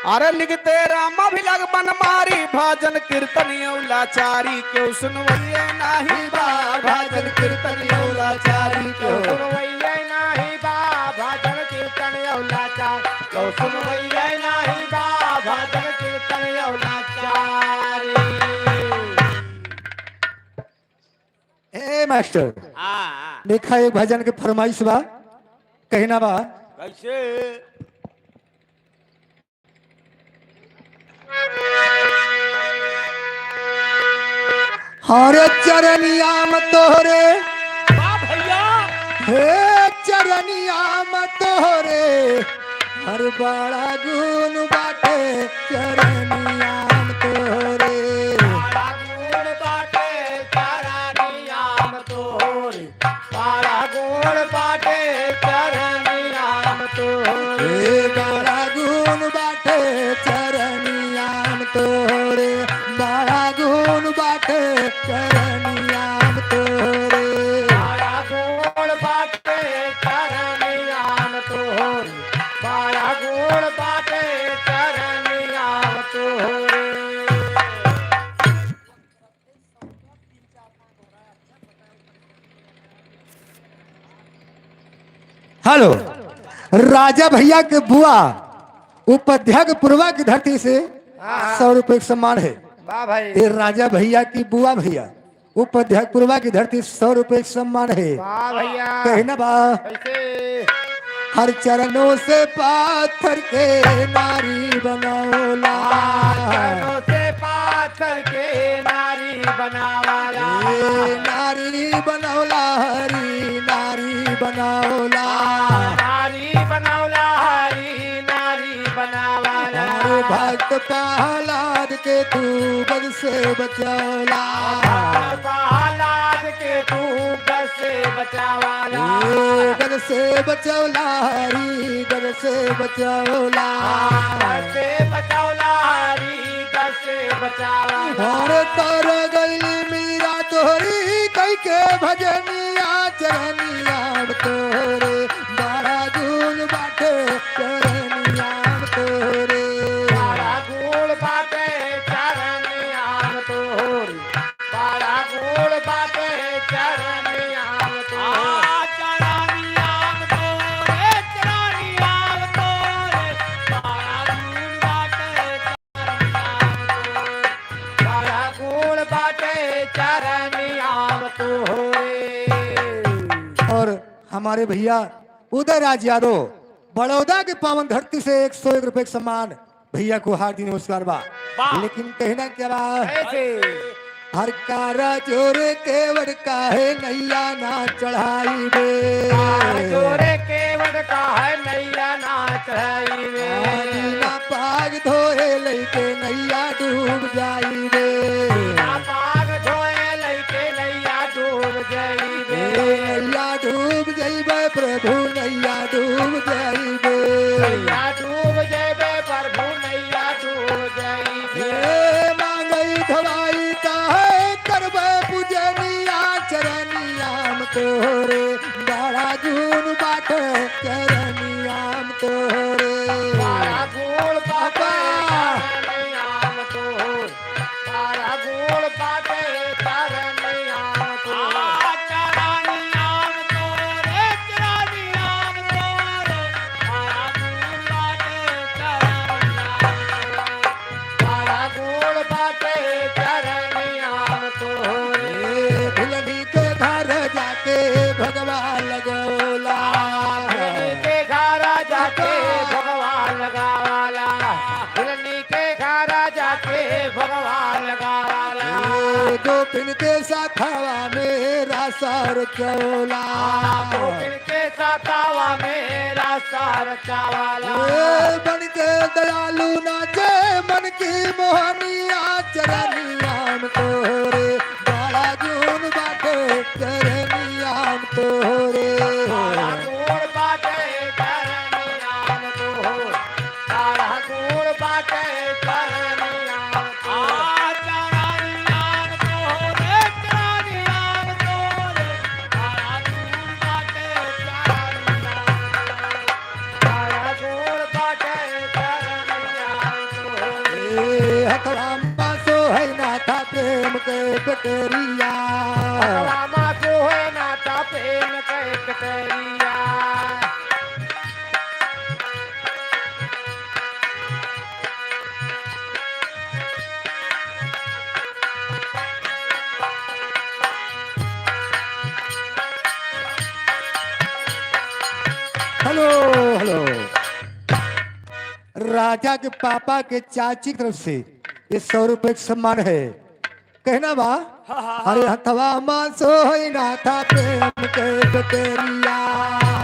अरे लिखते राम अभिलग बन मारी, भजन कीर्तन यौ लाचारी, केहू सुनवैये नाही बा, भजन कीर्तन यौ लाचारी, केहू सुनवैये नाही बा, भजन कीर्तन यौ लाचारी, केहू सुनवैये नाही बा, भजन कीर्तन यौ लाचारी। ए मास्टर, हाँ, हाँ। देखा एक भजन के फरमाइश बा, कहना बा। कैसे? हर चरनिया में तोहरे, वाह भैया। हे चरनिया में तोहरे, हर बड़ा गुण बाटे चरनिया में तोहरे। बड़ा गुण बाटे चरनिया में तोहरे। बड़ा गुण बाटे चरनिया में तोहरे। हे बड़ा गुण बाटे चरनिया में तोहरे। बड़ा गुण बाटे चरनिया में तोहरे। बड़ा गुण बाटे चरनिया में तोहरे। हेलो, राजा भैया के बुआ उपाध्याय के पुरवा की धरती से हाँ, हाँ। सौ रुपए के सम्मान है। वाह भाई। ये राजा भैया की बुआ भैया उपाध्याय पुरवा की धरती सौ रुपए के सम्मान है। वाह भैया। कहना बा। कैसे? हर चरणों से पाथर के नारी बनौला। चरणों से पाथर के नारी बनावाला। ए, नारी बनौला हरी, नारी बनौला। नारी बनौला हरी, नारी बनावाला। अरे भक्त प्रहलाद के तू गज से बचौला। प्रहलाद के तू गज से बचावाला। ए, गज से बचौला हरी, गज से बचौला। गज से बचौला हरी, गज से बचावाला। अरे तर गइली मीरा तोहरी कइके भजनिया चरनिया में तोहरे। बड़ा गुण बाटे चरनिया में तोहरे। बड़ा गुण बाटे चरनिया में तोहरे। बड़ा गुण बाटे चरनिया में तोहरे। आ, चरनिया में तोहरे, चरनिया में तोहरे। बड़ा गुण बाटे चरनिया में तोहरे। बड़ा गुण बाटे चरनिया में तोहरे। और हमारे भैया उदयराज यादव बड़ौदा के पावन धरती से एक सौ एक रुपए के सम्मान भैया को हार्दिक नमस्कार बा। वाह। लेकिन कहना क्या बा? कैसे? हर कारा जोरे केवड़ काहे नैया ना चढ़ाई बे। कारा जोरे केवड़ काहे नैया ना चढ़ाई बे। बिना पाग धोए लइके नैया डूब जाई बे। बिना पाग धोए लइके नैया डूब जाई बे। ए, नैया डूब जइबे प्रभु, नैया डूब जइबे। नैया डूब जइबे प्रभु, नैया डूब जइबे। ए, मांगई धवाई काहे करबे पूजनिया चरनिया में तोहरे। बड़ा गुण बाटे चरनिया में तोहरे। बड़ा गुण बाटे चरनिया में तोहरे। बड़ा गुण बाटे चरनिया में तोहरे। आ, चरनिया में तोहरे, चरनिया में तोहरे। बड़ा गुण बाटे चरनिया में तोहरे। बड़ा गुण बाटे चरनिया में तोहरे। ए, दुल्हनी के घर जाके भगवा लगौला। दुल्हनी के घर जाके भगवा लगावाला। दुल्हनी के घर जाके भगवा लगावाला। ए, गोपिन के साथवा में रास रचौला। गोपिन के साथवा में रास रचावाला। ए, बन के दयालु नाचे मन की मोहनिया चरनिया में तोहरे। बड़ा गुण बाटे चरनिया में तोहरे। बड़ा गुण बाटे चरनिया में तोहरे। बड़ा गुण बाटे चरनिया में तोहरे। आ, चरनिया में तोहरे, चरनिया में तोहरे। बड़ा गुण बाटे चरनिया में तोहरे। बड़ा गुण बाटे चरनिया में तोहरे। ए, हथवा मा सोहै नाथा प्रेम के कटोरिया। हथवा मा सोहै नाथा प्रेम के कटोरिया। Hello, hello. राजा के पापा के चाची की तरफ से ये सौ रुपए का सम्मान है। कहना बा, हाँ, हाँ, हाँ। अरे हथवा मा सोहै नाथा प्रेम के कटोरिया।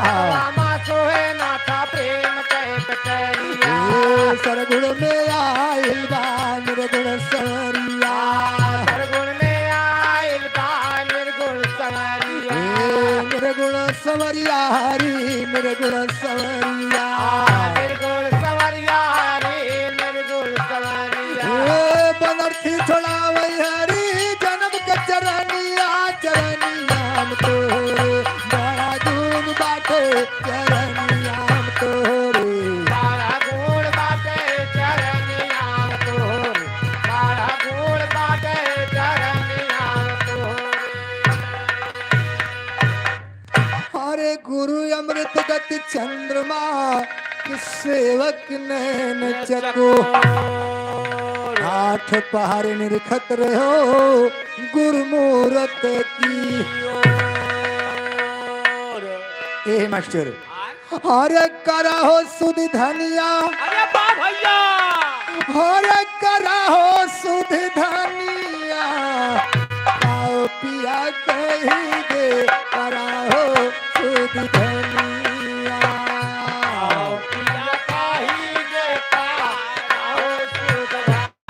हथवा मा सोहै नाथा प्रेम के कटोरिया। ए, सरगुण में आइल बा निर्गुण संवरिया। सरगुण में आइल बा निर्गुण संवरिया। ए, निर्गुण संवरिया हरी, निर्गुण संवरिया। निर्गुण संवरिया हरी, निर्गुण संवरिया। ए, बनरसी छोड़ावै हरी, जनम के चरनिया, चरनिया में तोहरे। बड़ा गुण बाटे चरनिया में तोहरे। बड़ा गुण बाटे चरनिया में तोहरे। बड़ा गुण बाटे चरनिया में तोहरे। अरे गुरु अमृत गति चंद्रमा, कि सेवक नैन चकोर। आठ पहर निरखत रहो गुरुमूरत की। ए मास्टर, अरे करहो सुधि धनिया। अरे वाह भैया। अरे करहो सुधि धनिया। आओ पिया कही दे करहो सुधि धनिया। आओ पिया कही दे करहो सुधि धनिया।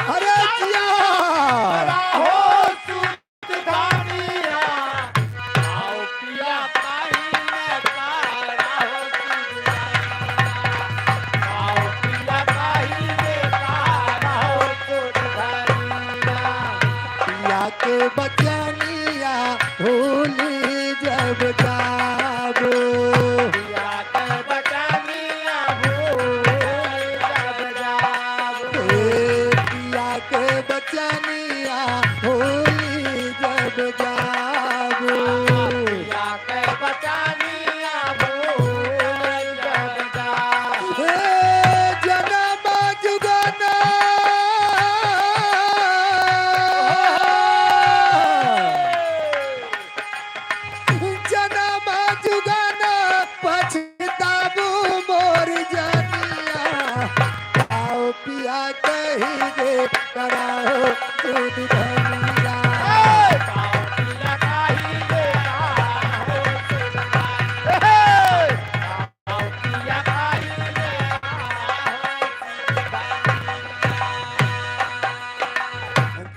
अरे जिया। पिया के बचनिया भूली जब जाबो। पिया के बचनिया भूली जब जाबो। ए, पिया के बचनिया भूली जब जाबो। पिया के बचनिया भूली जब जाबो। ए, जनम जुगन जनम जुगन पछताबू मोर जनिया। आओ पिया कही दे करहो सुधि धनिया।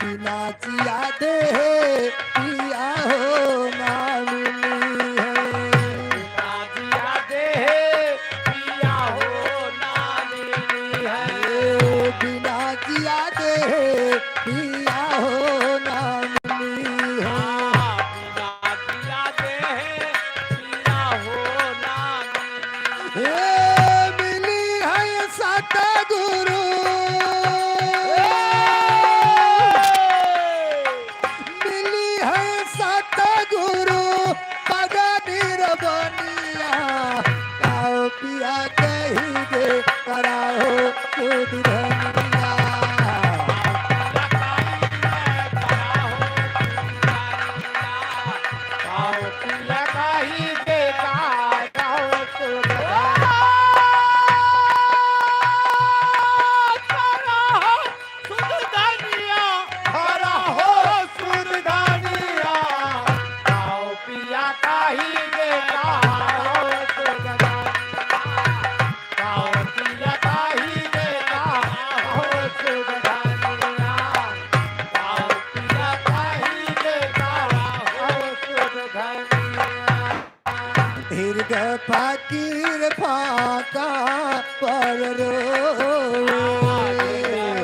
बिना जिया देहे पिया हो ना मिली है। बिना जिया देहे पिया हो ना मिली है। ए, बिना जिया देहे पिया हो ना मिली है। हाँ, बिना जिया देहे पिया हो ना मिली। हे मिली है सतगुरु। मिली है सतगुरु पगनी रबनिया। आओ पिया कही दे करहो सुधि धनिया। आओ पिया कही दे करहो सुधि धनिया। सुधि धनिया, करहो सुधि धनिया। आओ पिया कही दे करहो सुधि धनिया। आओ पिया कही दे करहो सुधि धनिया। आओ पिया कही दे करहो सुधि धनिया। हिरग फकीर फाका पर रोवे।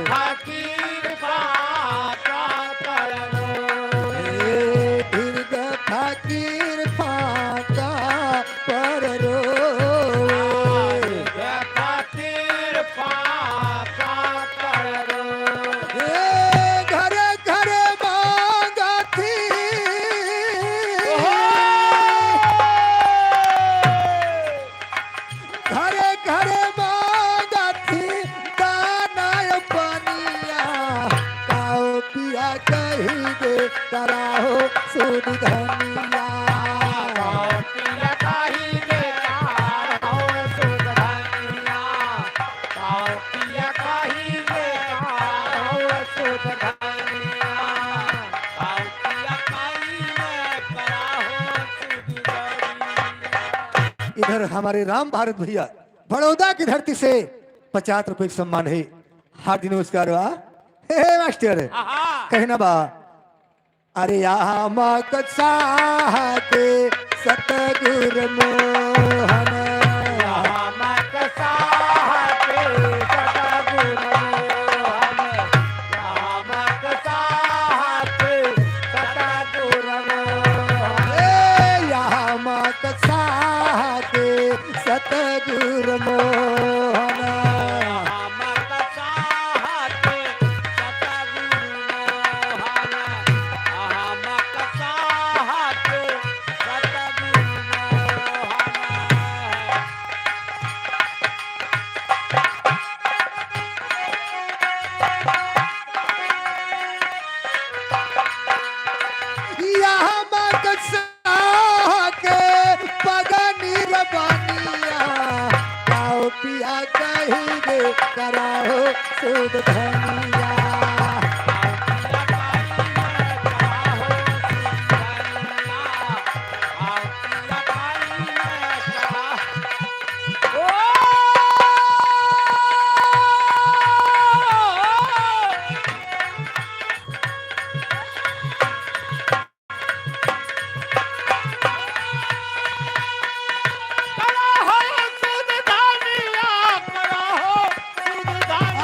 फकीर फाका पर रोवे। हिरग फकीर फाका पर रोवे। फकीर फाका पर रोवे। हे घरे घरे मांगत ही। घरे घरे मांगत ही दाना पनिया। आओ पिया कही दे करहो सुधि धनिया। आओ पिया कही दे करहो सुधि धनिया। आओ पिया कही दे करहो सुधि धनिया। आओ पिया कही दे करहो सुधि धनिया। इधर हमारे राम भारत भैया बड़ौदा की धरती से पचास रुपए का सम्मान है। हार्दिक नमस्कार बा। हे, हे मास्टर, आहा। कहना बा, अरे यहाँ मकसाह के सतगुर मोहन। यहाँ मकसाह के सतगुर मोहन। यहाँ मकसाह के सतगुर मोहन। ए, यहाँ मकसाह के सतगुर मोहन। कही गे करा हो सुध धनिया।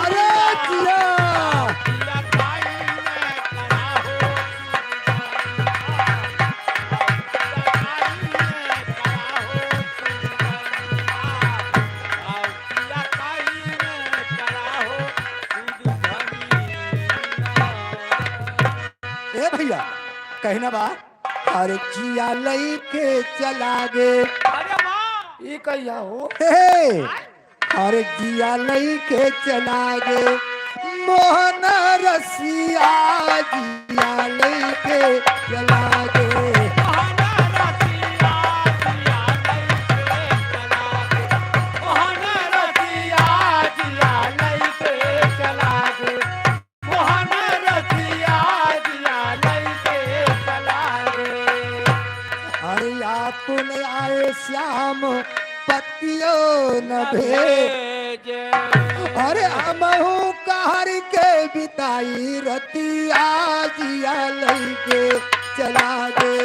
अरे जिया। ए भैया, कहना बा, अरे जिया लइके चला गे। अरे वाह! ई कहिया हो? हे, हे। अरे जिया लइके चला गे, मोहन रसिया जिया लइके चला गे। अरे आप न आए श्याम पतियो न भेजे। अरे हमहू कहर के बिताई रतिया जिया लइके चला गे।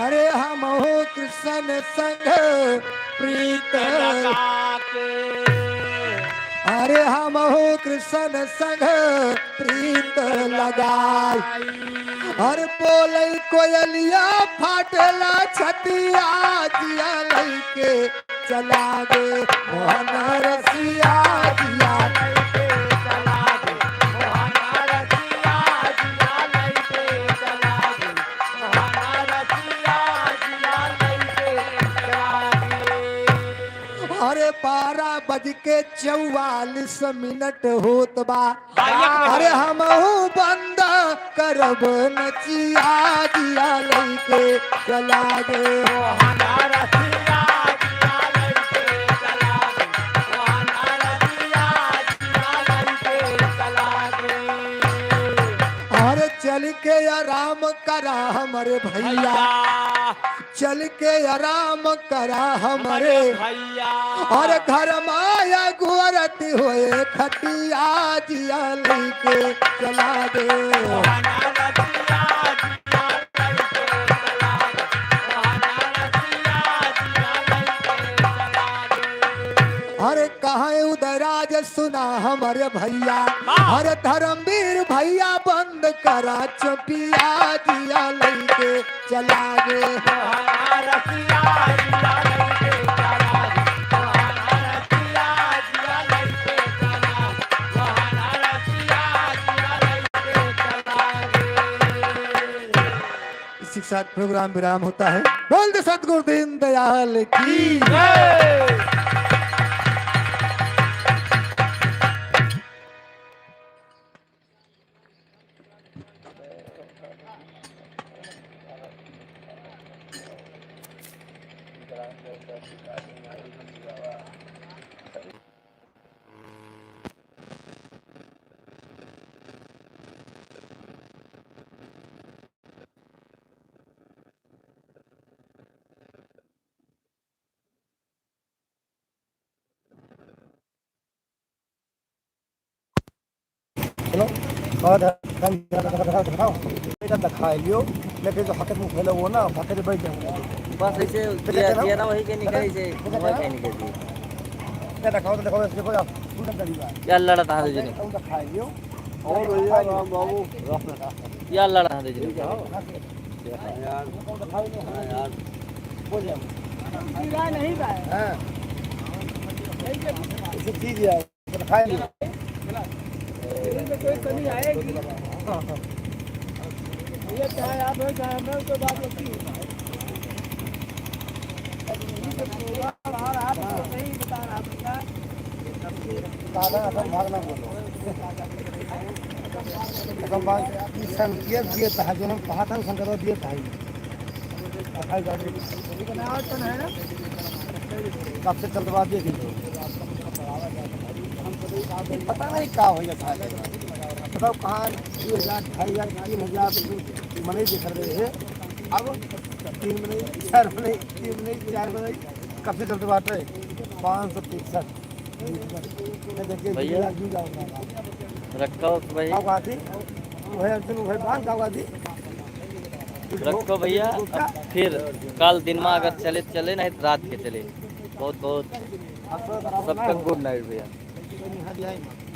अरे हमहू कृष्ण संग प्रीत लगा के। अरे हमहू कृष्ण संग प्रीत लगाई। अरे बोले कोयलिया फाटेला छतिया जिया लइके चला गे मोहन रसिया जिया लइके चला गे मोहन रसिया जिया लइके चला गे मोहन रसिया जिया लइके चला गे। अरे बारह बज के चौवालीस मिनट होत बा। अरे हमहू बंद करब नचिया जिया लइके चला गे। अरे चल के आराम करा हमरे भैया। भैया। चल के आराम करा हमरे। हमरे भैया। और घर माया गुअरत होए खटिया जिया लइके चला गे। अरे कहाँ उदयराज सुना हमरे भैया। हाँ। अरे धर्मवीर भैया बंद करा चुपिया जिया लइके चला गे। इसी के साथ प्रोग्राम विराम होता है। बोल दे सतगुरु दीन दयाल की जय। चलो, और दिखाओ, दिखाओ, दिखाओ, दिखाओ। इधर दिखा लियो, लेकिन जो हकत मुंह फैला हुआ ना, हकत बैठ जाओ। बस ऐसे दिया, दिया ना वही के निकल, ऐसे वही के निकल दिया। क्या दिखाओ तो दिखाओ, इसके कोई आप पूरा करिएगा। क्या लड़ा था दे जने? कौन दिखा लियो? और भैया राम बाबू। या लड़ा दे जी। ठीक है, हाँ। यार। कौन दिखा लियो? हाँ, यार। बोल जाओ। गिरा नहीं भाई। हाँ। नहीं, ये इसे चीज यार। दिखा लियो। इसमें कोई कमी आएगी? हाँ, हाँ। भैया, चाहे आप हो, चाहे मैं हो, कोई बात होती है। दादा, अपन भाग ना बोलो। खत्म बात, ई संकेत दिए था, जो हम कहा था, संकेत दिए था। कब से चलते बात ये थी। पता नहीं का हो जाता है। बताओ कहाँ दो हजार, ढाई हजार, तीन हजार मने दिख रहे हैं। अब तीन मने, चार मने, तीन मने, चार मने, कब से चलते बात है? पाँच सौ तिरसठ। भैया, रखो भाई। का बात है? वही अर्जुन, वही बात, का बात है? रखो भैया, अब फिर कल दिन में अगर चले, चले, नहीं तो रात के चले। बहुत, बहुत सबका गुड नाइट भैया।